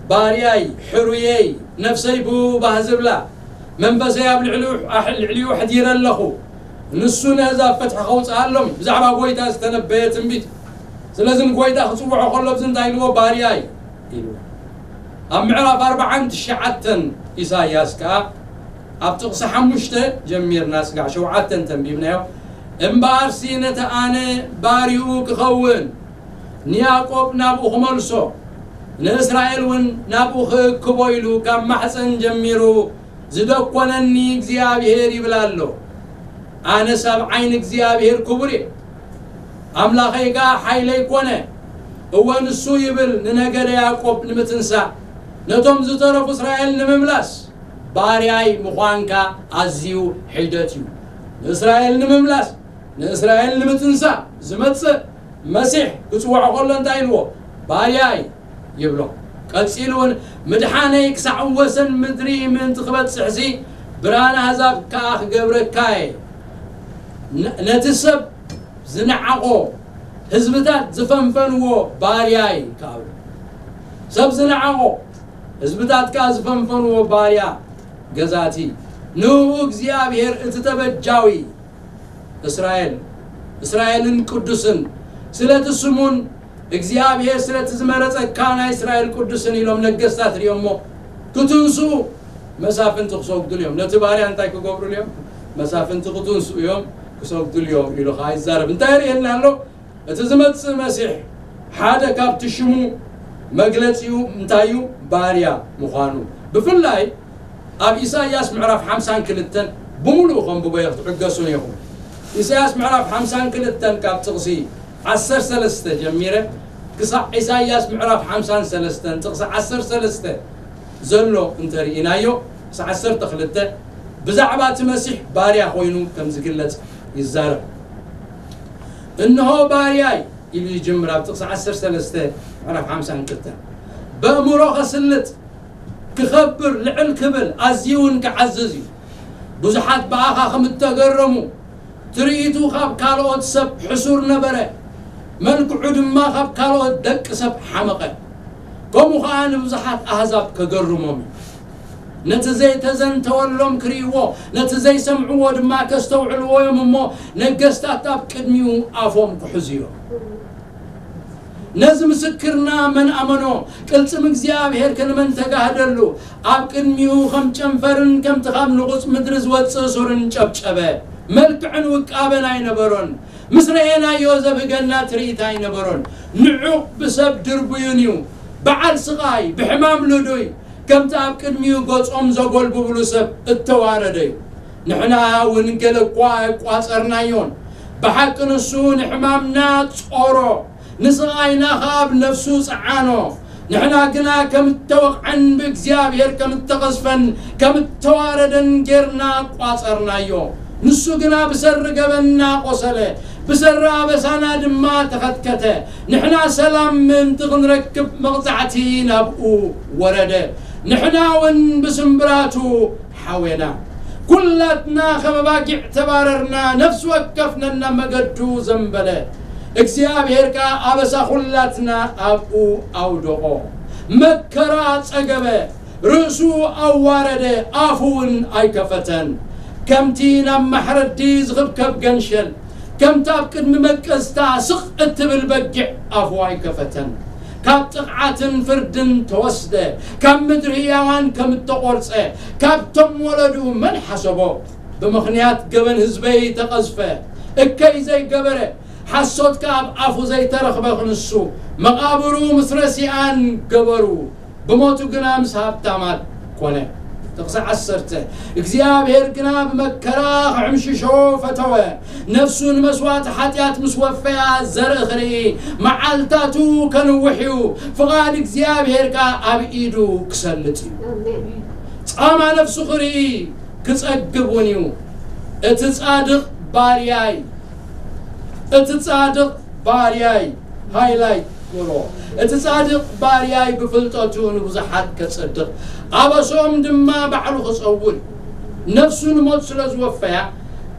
"ባርያይ፣ ሕሩየይ፣ ነፍሰይ ብኡ ባህ ዝብላ፣ መንፈሰይ ኣብ ልዕሊኡ ኣሕ-፣ ልዕሊኡ ኣሕዲረ ኣለኹ። ንሱ ነህዛብ ፍትሒ ከውጽኣሎም እዩ። ብዛዕባ ጐይታ ዝተነበየ ትንቢት እዩ። ስለዚ ንጐይታ ክጽውዖ ከሎ፣ እዚ እንታይ ኢልዎ? ባርያይ ኢልዎ።" ኣብ ምዕራፍ ኣርባዓን ትሽዓተን ኢሳይያስ ከኣ ኣብ ጥቕሲ ሓሙሽተ ጀሚርና ስጋዕ ሸውዓተ እንተንቢብናዮ፣ "እምበኣርሲ ነቲ ኣነ ባርይኡ ክኸውን፣ ንያዕቆብ ናብኡ ክመልሶ፣ ንእስራኤል እውን ናብኡ ክእክቦ ኢሉ ካብ ማሕፀን ጀሚሩ ዝደኮነኒ እግዚኣብሄር ይብል ኣሎ። ኣነስ ኣብ ዓይኒ እግዚኣብሄር ክቡር እየ፣ ኣምላኸይ ከኣ ሓይለይ ኮነ። እወ፣ ንሱ ይብል፣ ንነገደ ያዕቆብ ንምትንሳእ፣ ነቶም ዝተረፉ እስራኤል ንምምላስ ባርያይ ምዃንካ ኣዝዩ ሒደት እዩ። ንእስራኤል ንምምላስ፣ ንእስራኤል ንምትንሳእ ዝመጽእ መሲሕ ክጽውዖ ከሎ እንታይ ኢልዎ? ባርያይ ይብሎ። ቀጺሉ እውን፣ "ምድሓነይ ክሳዕ ወሰን ምድሪ ምእንቲ ክበጽሕሲ፣ ብርሃን ኣህዛብ ከኣ ክገብረካ እየ። ነ-፣ ነቲ ሰብ ዝነዓቖ፣ ህዝብታት ዝፈንፈንዎ ባርያይ" ከኣ፣ ሰብ ዝነዓቖ፣ ህዝብታት ከኣ ዝፈንፈንዎ ባርያ ገዛእቲ፣ ንኡ እግዚኣብሔር እቲ ተበጃዊ እስራኤል፣ እስራኤልን ቅዱስን፣ ስለቲ ስሙን እግዚኣብሔር ስለቲ ዝመረጸካ ናይ እስራኤል ቅዱስን ኢሎም ነገስታት ርእዮሞ ክትንስኡ መሳፍንቲ ክሰግዱሉ እዮም። ነቲ ባርያ እንታይ ክገብሩሉ እዮም? መሳፍንቲ ክትንስኡ እዮም፣ ክሰግዱሉ እዮም ኢሉ ኸዓ ይዛረብ። እንታይ የርእየና ኣሎ? እቲ ዝመጽእ መሲሕ ሓደ ካብቲ ሽሙ መግለጺኡ እንታይ እዩ? ባርያ ምዃኑ። ብፍላይ ኣብ ኢሳይያስ ምዕራፍ ሓምሳን ክልተን ብምሉኡ ከንብቦ እየ፣ ክትዕገሱን ኢኹም። ኢሳይያስ ምዕራፍ ሓምሳን ክልተን ካብ ጥቕሲ ዓሰርተ ሰለስተ ጀሚረ ክሳዕ ኢሳይያስ ምዕራፍ ሓምሳን ሰለስተን ጥቕሲ ዓሰርተ ሰለስተ ዘሎ እንተርኢናዮ፣ ክሳዕ ዓሰርተ ክልተ ብዛዕባ እቲ መሲሕ ባርያ ኮይኑ ከም ዝግለጽ ይዛረብ። "እንሆ ባርያይ" ኢሉ ይጅምር ኣብ ጥቕሲ ዓሰርተ ሰለስተ ምዕራፍ ሓምሳን ክልተን። "በእምሮ ከስልጥ፣ ክኸብር፣ ልዕል ክብል፣ ኣዝዩ እውን ክዓዝዝ እዩ። ብዙሓት ብኣኻ ከም እተገረሙ፣ ትርኢቱ ካብ ካልኦት ሰብ ሕሱር ነበረ፣ መልክዑ ድማ ካብ ካልኦት ደቂ ሰብ ሓመቐ። ከምኡ ኸዓ ንብዙሓት ኣህዛብ ከገርሞም እዩ። ነቲ ዘይተዘንተወሎም ክርእይዎ፣ ነቲ ዘይሰምዕዎ ድማ ከስተውዕልዎ እዮም እሞ፣ ነገስታት ኣብ ቅድሚኡ ኣፎም ክሕዙ እዮም። ነዚ ምስክርና መን ኣመኖ? ቅልጽም እግዚኣብሔር ከንመን ተጋህደሉ? ኣብ ቅድሚኡ ከም ጨንፈርን ከምቲ ካብ ንቑጽ ምድሪ ዝወጽእ ሱርን ጨብጨበ። መልክዕን ውቃበን ኣይነበሮን። ምስ ረኤናዮ ዘብህገና ትርኢት ኣይነበሮን። ንዑቕ ብሰብ ድርቡዩን እዩ። በዓል ስቓይ፣ ብሕማም ልዱይ፣ ከምቲ ኣብ ቅድሚኡ ገጾም ዘጎልብብሉ ሰብ እተዋረደ እዩ። ንሕና እውን ገለ እኳ ኣይቋጸርናዮን። ብሓቂ ንሱ ንሕማምና ጾሮ፣ ንስቓይና ኸኣ ኣብ ነፍሱ ጸዓኖ። ንሕና ግና ከም እተወቕዐን ብእግዚኣብሔር ከም እተቐዝፈን ከም እተዋረደን ጌርና ቋጸርናዮ። ንሱ ግና ብሰሪ ገበንና ቆሰለ፣ ብሰሪ ኣበሳና ድማ ተኸትከተ። ንሕና ሰላም ምእንቲ ክንረክብ መቕጻዕቲ ናብኡ ወረደ። ንሕና እውን ብስምብራቱ ሓዌና። ኩላትና ከም ኣባጊዕ ተባረርና፣ ነፍሲ ወከፍ ነናብ መገዱ ዘንበለ። እግዚኣብሔር ከኣ ኣበሳ ኩላትና ኣብኡ ኣውደቖ። መከራ ጸገበ፣ ርእሱ ኣዋረደ፣ ኣፉ እውን ኣይከፈተን። ከምቲ ናብ ማሕረዲ ዝኽብከብ ገንሸል፣ ከምቲ ኣብ ቅድሚ መቀዝታ ስቕ እትብል በጊዕ ኣፉ ኣይከፈተን። ካብ ጥቕዓትን ፍርድን ተወስደ፣ ካብ ምድሪ ህያዋን ከም እተቖርጸ፣ ካብቶም ወለዱ መን ሓሰቦ? ብምኽንያት ገበን ህዝበይ ተቐዝፈ፣ እከይ ዘይገበረ፣ ሓሶት ከኣ ኣብ ኣፉ ዘይተረኽበ ክንሱ፣ መቓብሩ ምስ ረሲኣን ገበሩ፣ ብሞቱ ግና ምስ ሃብታማት ኮነ። ጥቕሲ ዓሰርተ፣ እግዚኣብሔር ግና ብመከራ ክዕምሽሾ ፈተወ። ነፍሱ ንመስዋእቲ ሓጢኣት ምስ ወፈያ ዘርኢ ክርኢ፣ መዓልታቱ ከንውሕ እዩ። ፍቓድ እግዚኣብሔር ከኣ ኣብ ኢዱ ክሰልጥ እዩ። ጻማ ነፍሱ ክርኢ ክጸግብ እውን እዩ። እቲ ጻድቕ ባርያይ፣ እቲ ጻድቕ ባርያይ፣ ሃይላይ፣ ገሎ። እቲ ጻድቕ ባርያይ ብፍልጠቱ ንብዙሓት ከጸድቕ፣ ኣበሶም ድማ ባዕሉ ክጸውር፣ ነፍሱ ንሞት ስለ ዝወፈያ፣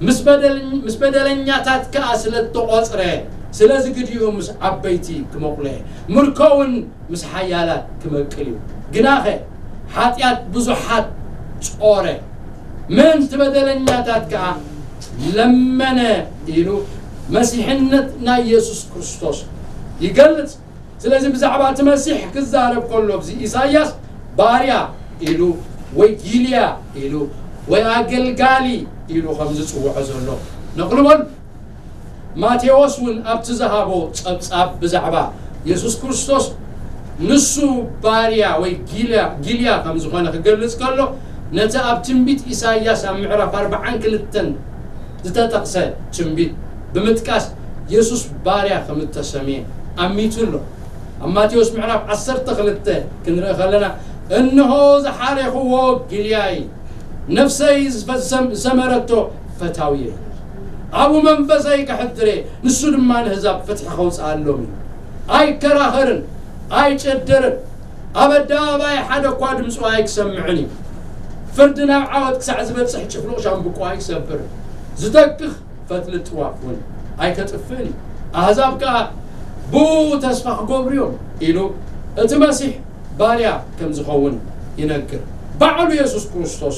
ምስ በደል-፣ ምስ በደለኛታት ከኣ ስለ እተቖጽረ፣ ስለዚ ግዲኡ ምስ ዓበይቲ ክመቑለ፣ ምርኮውን ምስ ሓያላት ክመቅል እዩ። ግናኸ ሓጢኣት ብዙሓት ጾረ፣ ምእንቲ በደለኛታት ከኣ ለመነ ኢሉ መሲሕነት ናይ የሱስ ክርስቶስ ይገልጽ። ስለዚ ብዛዕባ እቲ መሲሕ ክዛረብ ከሎ፣ እዚ ኢሳይያስ ባርያ ኢሉ ወይ ጊልያ ኢሉ ወይ ኣገልጋሊ ኢሉ ከም ዝጽውዖ ዘሎ ነቕልበሉ። ማቴዎስ እውን ኣብቲ ዝሃቦ ጸብጻብ ብዛዕባ የሱስ ክርስቶስ፣ ንሱ ባርያ ወይ ጊልያ፣ ጊልያ ከም ዝኾነ ክገልጽ ከሎ፣ ነቲ ኣብ ትንቢት ኢሳይያስ ኣብ ምዕራፍ ኣርብዓን ክልተን ዝተጠቕሰ ትንቢት ብምጥቃስ፣ የሱስ ባርያ ከም እተሰምየ ኣሚቱ ኣሎ። ኣብ ማቴዎስ ምዕራፍ ዓሰርተ ክልተ ክንርኢ ከለና፣ "እንሆ ዝሓሬኽዎ ጊልያይ፣ ነፍሰይ ዝፈ-፣ ዝሰም-፣ ዝሰመረቶ ፈታውየ፣ ኣብኡ መንፈሰይ ከሕድር እየ፣ ንሱ ድማ ንህዛብ ፍትሒ ከውፅኣሎም እዩ። ኣይከራኸርን፣ ኣይጨደርን፣ ኣብ ኣደባባይ ሓደ እኳ ድምፁ ኣይክሰምዕን እዩ። ፍርዲ ናብ ዓወት ክሳዕ ዝበፅሕ ጭፍሉቕ ሻምብቆ ኣይክሰብርን። ዝተክኽ ፈትሊ ጥዋፍ እውን ኣይከጥፍእን እዩ። ኣህዛብ ከኣ ብኡ ተስፋ ክገብሩ እዮም" ኢሉ እቲ መሲሕ ባርያ ከም ዝኸውን ይነግር። ባዕሉ የሱስ ክርስቶስ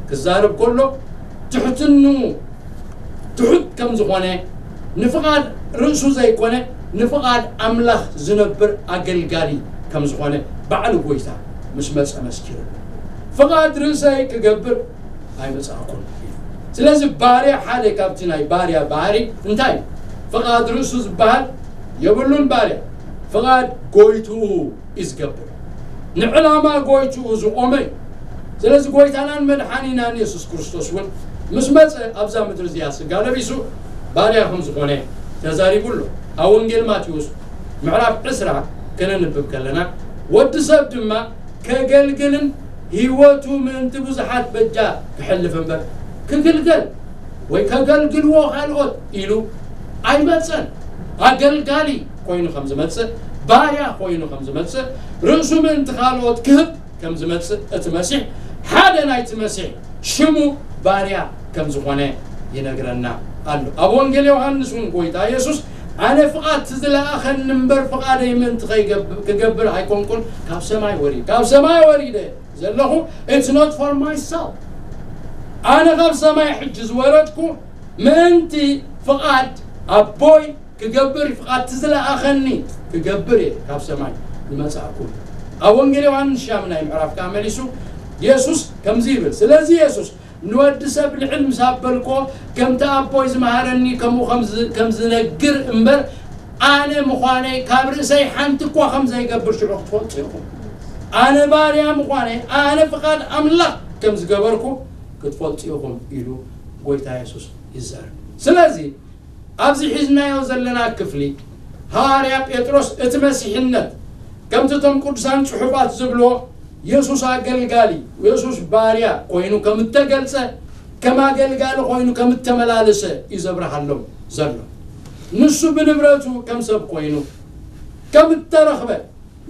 ክዛረብ ከሎ ትሕትንኡ ትሑት ከም ዝኾነ፣ ንፍቓድ ርእሱ ዘይኮነ ንፍቓድ ኣምላኽ ዝነብር ኣገልጋሊ ከም ዝኾነ ባዕሉ ጎይታ ምስ መጸ መስኪሩ፣ "ፍቓድ ርእሰይ ክገብር ኣይመጻእኩን" ኢሉ። ስለዚ ባርያ ሓደ ካብቲ ናይ ባርያ ባህሪ እንታይ እዩ? ፍቓድ ርእሱ ዝበሃል የብሉን ባርያ። ፍቓድ ጎይትኡ እዩ ዝገብር። ንዕላማ ጎይትኡ ዝቖመ እዩ። ስለዚ ጎይታናን መድሓኒናን የሱስ ክርስቶስ እውን ምስ መጸ ኣብዛ ምድሪ እዚኣ ስጋ ለቢሱ ባርያ ከም ዝኾነ ተዛሪቡ ኣሎ። ኣብ ወንጌል ማቴዎስ ምዕራፍ ዕስራ ከነንብብ ከለና፣ "ወዲ ሰብ ድማ ከገልግልን ህይወቱ ምእንቲ ብዙሓት በጃ ክሕልፍ እምበር፣ ክግልገል ወይ ከገልግልዎ ካልኦት ኢሉ ኣይመጸን።" ኣገልጋሊ ኮይኑ ከም ዝመጽእ፣ ባርያ ኮይኑ ከም ዝመጽእ፣ ርእሱ ምእንቲ ካልኦት ክህብ ከም ዝመጽእ፣ እቲ መሲሕ ሓደ ናይቲ መሲሕ ሽሙ ባርያ ከም ዝኾነ ይነግረና ኣሎ። ኣብ ወንጌል ዮሃንስ እውን ጎይታ የሱስ፣ "ኣነ ፍቓድ እቲ ዝለኣኸኒ እምበር ፍቓደይ ምእንቲ ከይገብ-፣ ክገብር ኣይኮንኩን፣ ካብ ሰማይ ወሪደ፣ ካብ ሰማይ ወሪደ ዘለኹ፣ it's not for myself። ኣነ ካብ ሰማይ ሕጂ ዝወረድኩ ምእንቲ ፍቓድ ኣቦይ ክገብር፣ ፍቓድ እቲ ዝለኣኸኒ ክገብር እየ ካብ ሰማይ ዝመጻእኩ።" ኣብ ወንጌል ዮሃንስ ሻምናይ ምዕራፍ ከኣ መሊሱ የሱስ ከምዚ ይብል። ስለዚ የሱስ ንወዲ ሰብ ልዕል ምስ ኣበልኮ፣ ከምቲ ኣቦይ ዝመሃረኒ ከምኡ ከም ዝ-፣ ከም ዝነግር እምበር፣ ኣነ ምዃነይ ካብ ርእሰይ ሓንቲ እኳ ከም ዘይገብር ሽዑ ክትፈልጡ ኢኹም። ኣነ ባርያ ምዃነይ፣ ኣነ ፍቓድ ኣምላኽ ከም ዝገበርኩ ክትፈልጡ ኢኹም ኢሉ ጎይታ የሱስ ይዛረብ። ስለዚ ኣብዚ ሒዝናዮ ዘለና ክፍሊ፣ ሃዋርያ ጴጥሮስ እቲ መሲሕነት ከምቲ እቶም ቅዱሳን ጽሑፋት ዝብልዎ፣ የሱስ ኣገልጋሊ፣ የሱስ ባርያ ኮይኑ ከም እተገልጸ፣ ከም ኣገልጋሊ ኮይኑ ከም እተመላለሰ እዩ ዘብርሃሎም ዘሎ። ንሱ ብንብረቱ ከም ሰብ ኮይኑ ከም እተረኽበ፣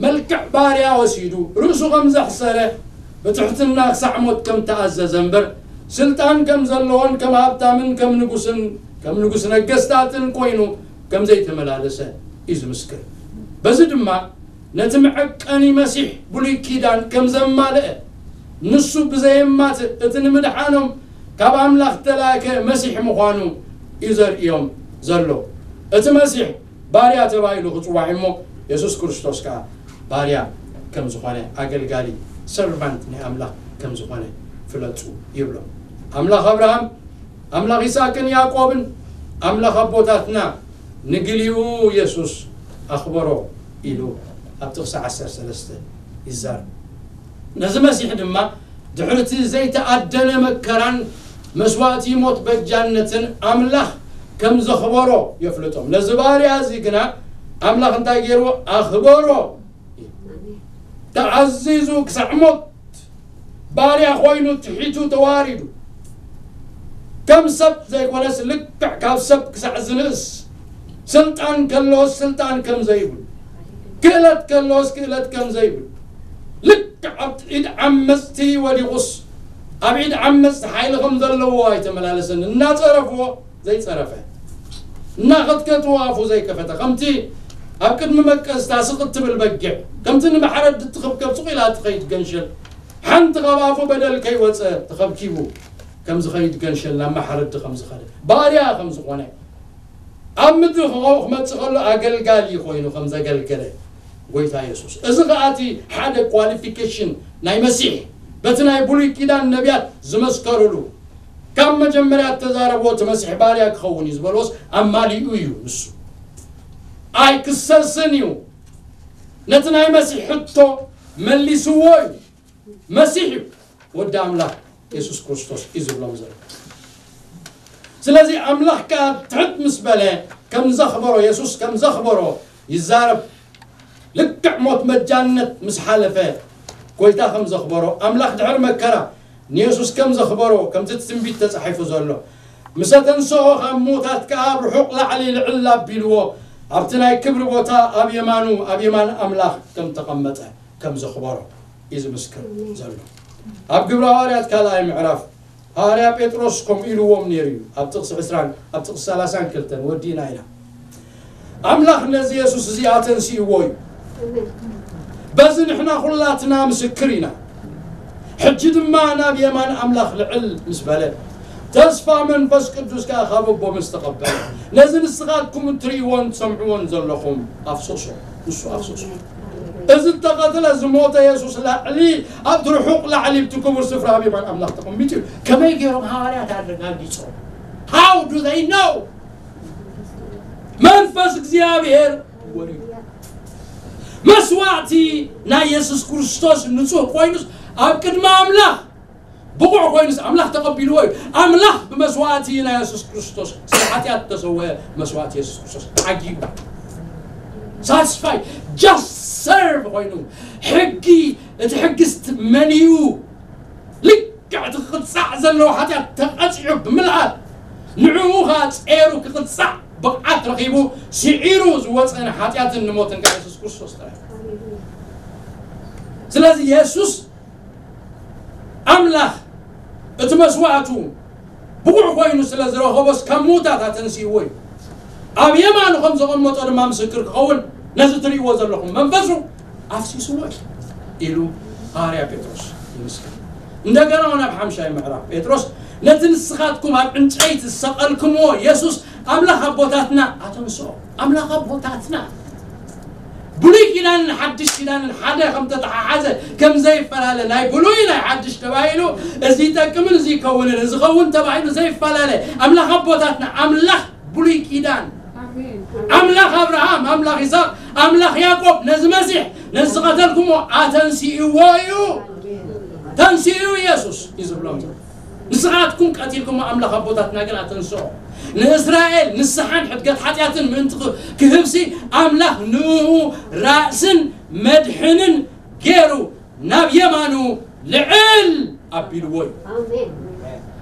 መልክዕ ባርያ ወሲዱ፣ ርእሱ ከም ዘሕሰረ፣ ብትሕትና ክሳዕ ሞት ከም ተኣዘዘ እምበር፣ ስልጣን ከም ዘለዎን ከም ሃብታምን ከም ንጉስን፣ ከም ንጉስ ነገስታትን ኮይኑ ከም ዘይተመላለሰ እዩ ዝምስክር። በዚ ድማ ነቲ መዐቀኒ መሲሕ ብሉይ ኪዳን ከም ዘማልአ፣ ንሱ ብዘየማትእ እቲ ንምድሓኖም ካብ ኣምላኽ ተላእከ መሲሕ ምዃኑ እዩ ዘርእዮም ዘሎ። እቲ መሲሕ ባርያ ተባሂሉ ክጽዋዕ እሞ፣ የሱስ ክርስቶስ ከኣ ባርያ ከም ዝኾነ፣ ኣገልጋሊ፣ ሰርቫንት ናይ ኣምላኽ ከም ዝኾነ ፍለጡ ይብሎም። ኣምላኽ ኣብርሃም፣ ኣምላኽ ይስሐቅን ያዕቆብን፣ ኣምላኽ ኣቦታትና ንግሊኡ የሱስ ኣኽበሮ ኢሉ ኣብ ጥቕሲ ዓሰርተ ሰለስተ ይዛረብ። ነዚ መሲሕ ድማ ድሕሪ እቲ ዘይተኣደነ መከራን መስዋእቲ ሞት በጃነትን ኣምላኽ ከም ዘኽበሮ የፍልጦም። ነዚ ባርያ እዚ ግና ኣምላኽ እንታይ ገይርዎ? ኣኽበሮ። ተኣዚዙ ክሳዕ ሞት ባርያ ኮይኑ ትሒቱ ተዋሪዱ። ከም ሰብ ዘይኮነስ ልክዕ ካብ ሰብ ክሳዕ ዝንእስ፣ ስልጣን ከለዎስ ስልጣን ከም ዘይብሉ፣ ክእለት ከለዎስ ክእለት ከም ዘይብሉ፣ ልክዕ ኣብ ኢድ ዓመፅቲ ወዲቑስ ኣብ ኢድ ዓመፅቲ ሓይሊ ከም ዘለዎ ኣይተመላለሰን። እናፀረፍዎ ዘይፀረፈ፣ እናኸትከትዎ ኣፉ ዘይከፈተ፣ ከምቲ ኣብ ቅድሚ መቀዝታ ስቕ እትብል በጊዕ፣ ከምቲ ንማሕረድ እትኽብከብ ስቕ ኢላ እትኸይድ ገንሸል፣ ሓንቲ ካብ ኣፉ በደል ከይወፀ ተኸብኪቡ ከም ዝኸይድ ገንሸል ናብ ማሕረዲ ከም ዝኸደ፣ ባርያ ከም ዝኾነ፣ ኣብ ምድሪ ክኸው ክመጽእ ከሎ ኣገልጋሊ ኮይኑ ከም ዘገልገለ ጎይታ የሱስ። እዚ ከኣ እቲ ሓደ ኳሊፊኬሽን ናይ መሲሕ፣ በቲ ናይ ብሉይ ኪዳን ነቢያት ዝመስከሩሉ፣ ካብ መጀመርያ እተዛረብዎ እቲ መሲሕ ባርያ ክኸውን እዩ ዝበልዎስ ኣማሊኡ እዩ ንሱ። ኣይክሰስን እዩ። ነቲ ናይ መሲሕ ሕቶ መሊስዎ እዩ። መሲሕ እዩ፣ ወዲ ኣምላኽ የሱስ ክርስቶስ እዩ ዝብሎም ዘሎ። ስለዚ ኣምላኽ ከኣ ትሕት ምስ በለ ከም ዘኽበሮ፣ የሱስ ከም ዘኽበሮ ይዛረብ። ልክዕ ሞት መጃነት ምስ ሓለፈ ጎይታ ከም ዘኽበሮ፣ ኣምላኽ ድሕሪ መከራ ንየሱስ ከም ዘኽበሮ፣ ከምቲ እቲ ትንቢት ተጻሒፉ ዘሎ፣ ምስ ኣተንስኦ ካብ ምዉታት ከኣ ኣብ ርሑቕ ላዕሊ ልዕል ኣቢልዎ፣ ኣብቲ ናይ ክብሪ ቦታ ኣብ የማኑ፣ ኣብ የማን ኣምላኽ ከም ተቐመጠ፣ ከም ዘኽበሮ እዩ ዝምስክር ዘሎ። ኣብ ግብሪ ሃዋርያት ካልኣይ ምዕራፍ ሃዋርያ ጴጥሮስ ከምኡ ኢልዎም ነይሩ እዩ። ኣብ ጥቕሲ ዕስራን ኣብ ጥቕሲ ሰላሳን ክልተን ወዲእና ኢና። ኣምላኽ ነዚ የሱስ እዚ ኣተንሲእዎ እዩ። በዚ ንሕና ኩላትና ምስክር ኢና። ሕጂ ድማ ናብ የማን ኣምላኽ ልዕል ምስ በለ፣ ተስፋ መንፈስ ቅዱስ ከኣ ካብ ኣቦ ምስ ተቐበለ፣ ነዚ ንስኻትኩም እትርእይዎን ትሰምዕዎን ዘለኹም ኣፍሰሶ፣ ንሱ ኣፍሰሶ። እዚ እተቐትለ ዝሞተ የሱስ ላዕሊ ኣብቲ ርሑቕ ላዕሊ ኣብቲ ክቡር ስፍራ ኣብ የማን ኣምላኽ ተቐሚጡ እዩ። ከመይ ገይሮም ሃዋርያት ኣረጋጊጾም? How do they know? መንፈስ እግዚኣብሔር ወሪዱ። መስዋዕቲ ናይ የሱስ ክርስቶስ ንጹህ ኮይኑስ ኣብ ቅድሚ ኣምላኽ ብቑዕ ኮይኑስ ኣምላኽ ተቐቢልዎ እዩ። ኣምላኽ ብመስዋዕቲ ናይ የሱስ ክርስቶስ ስለ ሓጢኣት ተሰወ መስዋዕቲ የሱስ ክርስቶስ ዓጊቡ ሳትስፋይ ጃስት ሰርቭ ኮይኑ ሕጊ እቲ ሕጊ ስትመንዩ ልክዕ እቲ ክቕጻዕ ዘለዎ ሓጢኣት ተቐጺዑ ብምልኣት ንዕኡ ኸዓ ጼሩ ክቕጻዕ ብቕዓት ረኺቡ ስዒሩ ዝወፀ ንሓጢኣትን ንሞትን ከዓ የሱስ ክርስቶስ ጥራይ። ስለዚ የሱስ ኣምላኽ እቲ መስዋእቱ ብቑዕ ኮይኑ ስለ ዝረኸቦስ ካብ ምዉታት ኣተንሲእዎ እዩ። ኣብ የማኑ ከም ዘቐመጦ ድማ ምስክር ክኸውን ነዚ ትርእይዎ ዘለኹም መንፈሱ ኣፍሲስዎ እዩ ኢሉ ሃዋርያ ጴጥሮስ ይምስክር። እንደገና እውን ኣብ ሓምሻይ ምዕራፍ ጴጥሮስ ነቲ ንስኻትኩም ኣብ ዕንጨይቲ ዝሰቐልኩምዎ የሱስ ኣምላኽ ኣቦታትና ኣተንስኦ። ኣምላኽ ኣቦታትና ብሉይ ኪዳንን ሓድሽ ኪዳንን ሓደ ከም ተተሓሓዘ ከም ዘይፈላለ ናይ ብሉይ ናይ ሓድሽ ተባሂሉ እዚ ይጠቅምን እዚ ይከውንን እዚ ይኸውን ተባሂሉ ዘይፈላለ ኣምላኽ ኣቦታትና ኣምላኽ ብሉይ ኪዳን ኣምላኽ ኣብርሃም ኣምላኽ ይስሐቅ ኣምላኽ ያዕቆብ ነዚ መሲሕ ነዚ ዝቐተልኩሞ ኣተንሲእዎ እዩ። ተንሲኡ ኢየሱስ እዩ ዝብሎም ዘሎ። ንስኻትኩም ቀቲልኩሞ ኣምላኽ ኣቦታትና ግን ኣተንስኦ። ንእስራኤል ንስሓን ሕድገት ሓጢኣትን ምእንቲ ክህብሲ ኣምላኽ ንኡ ራእስን መድሕንን ገይሩ ናብ የማኑ ልዕል ኣቢልዎ እዩ።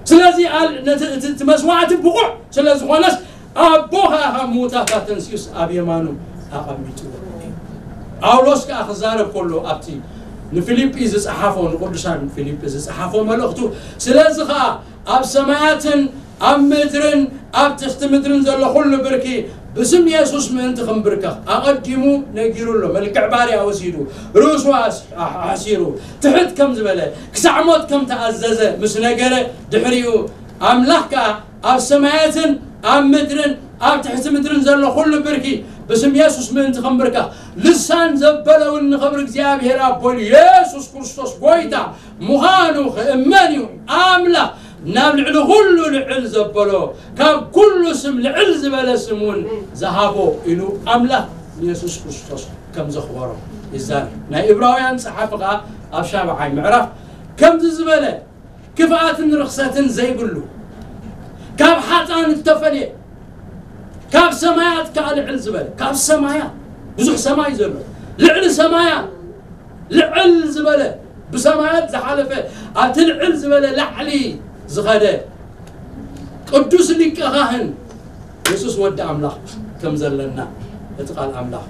ስለዚ እቲ መስዋዕቲ ብቑዕ ስለ ዝኾነስ ኣቦ ኸዓ ካብ ምዉታት ኣተንሲኡስ ኣብ የማኑ ኣቐሚጥዎ እዩ። ጳውሎስ ከኣ ክዛረብ ከሎ ኣብቲ ንፊልጲ ዝጸሓፎ ንቅዱሳን ፊልጲ ዝጸሓፎ መልእኽቱ ስለዚ ኸኣ ኣብ ሰማያትን ኣብ ምድርን ኣብ ትሕቲ ምድርን ዘሎ ኩሉ ብርኪ ብስም የሱስ ምእንቲ ክንብርከኽ ኣቐዲሙ ነጊሩ ኣሎ። መልክዕ ባርያ ወሲዱ ርእሱ ኣሕሲሩ ትሕት ከም ዝበለ ክሳዕ ሞት ከም ተኣዘዘ ምስ ነገረ ድሕሪኡ ኣምላኽ ከኣ ኣብ ሰማያትን ኣብ ምድርን ኣብ ትሕቲ ምድርን ዘሎ ኩሉ ብርኪ ብስም የሱስ ምእንቲ ኸንብርከኽ፣ ልሳን ዘበለ እውን ንኽብሪ እግዚኣብሔር ኣቦ ኢሉ የሱስ ክርስቶስ ጐይታ ምዃኑ ክእመን እዩ። ኣምላኽ ናብ ልዕሊ ኹሉ ልዕል ዘበሎ፣ ካብ ኩሉ ስም ልዕል ዝበለ ስም እውን ዝሃቦ ኢሉ ኣምላኽ ንየሱስ ክርስቶስ ከም ዘኽበሮ ይዛረብ። ናይ እብራውያን ጸሓፊ ኸኣ ኣብ ሻብዓይ ምዕራፍ ከምዚ ዝበለ ክፍኣትን ርኽሰትን ዘይብሉ፣ ካብ ሓጥኣን እተፈልየ፣ ካብ ሰማያት ከኣ ልዕል ዝበለ፣ ካብ ሰማያት፣ ብዙሕ ሰማይ ዘሎ፣ ልዕሊ ሰማያት ልዕል ዝበለ፣ ብሰማያት ዝሓለፈ፣ ኣብቲ ልዕል ዝበለ ላዕሊ ዝኸደ ቅዱስ ሊቀ ካህን የሱስ ወዲ ኣምላኽ ከም ዘለና እቲ ቃል ኣምላኽ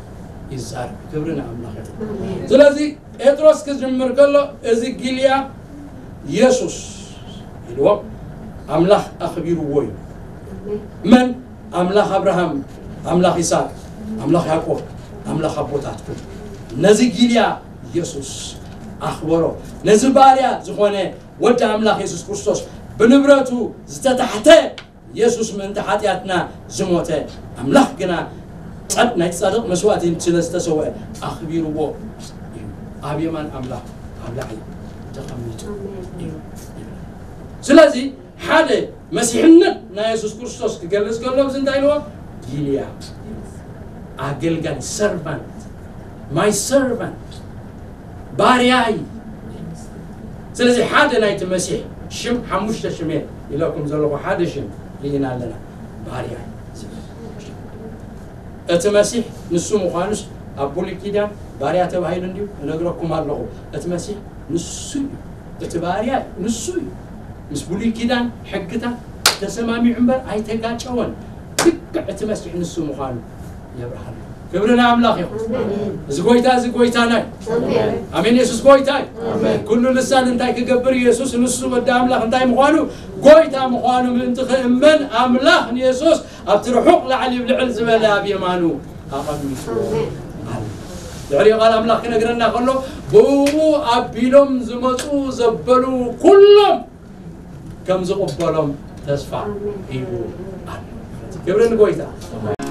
ይዛረብ። ክብሪ ንኣምላኽ ይኹን። ስለዚ ጴጥሮስ ክጅምር ከሎ፣ እዚ ጊልያ የሱስ ኢልዎ ኣምላኽ ኣኽቢርዎ እዩ። መን? ኣምላኽ ኣብርሃም፣ ኣምላኽ ይስሐቅ፣ ኣምላኽ ያዕቆብ፣ ኣምላኽ ኣቦታትኩም። ነዚ ጊልያ የሱስ ኣኽበሮ። ነዚ ባርያ ዝኾነ ወዲ ኣምላኽ የሱስ ክርስቶስ ብንብረቱ ዝተታሕተ የሱስ ምእንቲ ሓጢኣትና ዝሞተ፣ ኣምላኽ ግና ጸድ-፣ ናይ ጻድቕ መስዋእቲ ስለ ዝተሰውአ ኣኽቢርዎ እዩ። ኣብ የማን ኣምላኽ ኣብ ላዕሊ ተቐሚጡ እዩ። ስለዚ ሓደ መሲሕነት ናይ የሱስ ክርስቶስ ክገልጽ ከሎ፣ እዚ እንታይ ኢልዎ? ጊልያ፣ ኣገልጋሊ፣ ሰርቫንት፣ ማይ ሰርቫንት፣ ባርያይ። ስለዚ ሓደ ናይቲ መሲሕ ሽም፣ ሓሙሽተ ሽም እየ ኢለኩም ዘለኹ፣ ሓደ ሽም ርኢና ኣለና፣ ባርያይ ዝብል። እቲ መሲሕ ንሱ ምዃኑስ ኣብ ብሉይ ኪዳን ባርያ ተባሂሉ እንድዩ እነግረኩም ኣለኹ። እቲ መሲሕ ንሱ እዩ። እቲ ባርያ ንሱ እዩ። ምስ ብሉይ ኪዳን ሕግታት ተሰማሚዑ እምበር ኣይተጋጨወን። ልክዕ እቲ መሲሕ ንሱ ምዃኑ የብርሃሉ። ክብሪ ንኣምላኽ ይኹን። እዚ ጐይታ፣ እዚ ጐይታና እዩ። ኣሜን። ኣሜን። የሱስ ጐይታ እዩ። ኣሜን። ኩሉ ልሳን እንታይ ክገብር? የሱስ ንሱ ወዲ ኣምላኽ እንታይ ምዃኑ፣ ጐይታ ምዃኑ ምእንቲ ክእመን፣ ኣምላኽ ንየሱስ ኣብቲ ርሑቕ ላዕሊ ልዕል ዝበለ ኣብ የማኑ ኣቐሚጡ ኣሎ። ድሕሪኡ ቃል ኣምላኽ ክነግረና ከሎ፣ ብእኡ ኣቢሎም ዝመጹ ዘበሉ ኩሎም ከም ዝቕበሎም ተስፋ ሂቡ ኣሎ። ክብሪ ንጐይታ።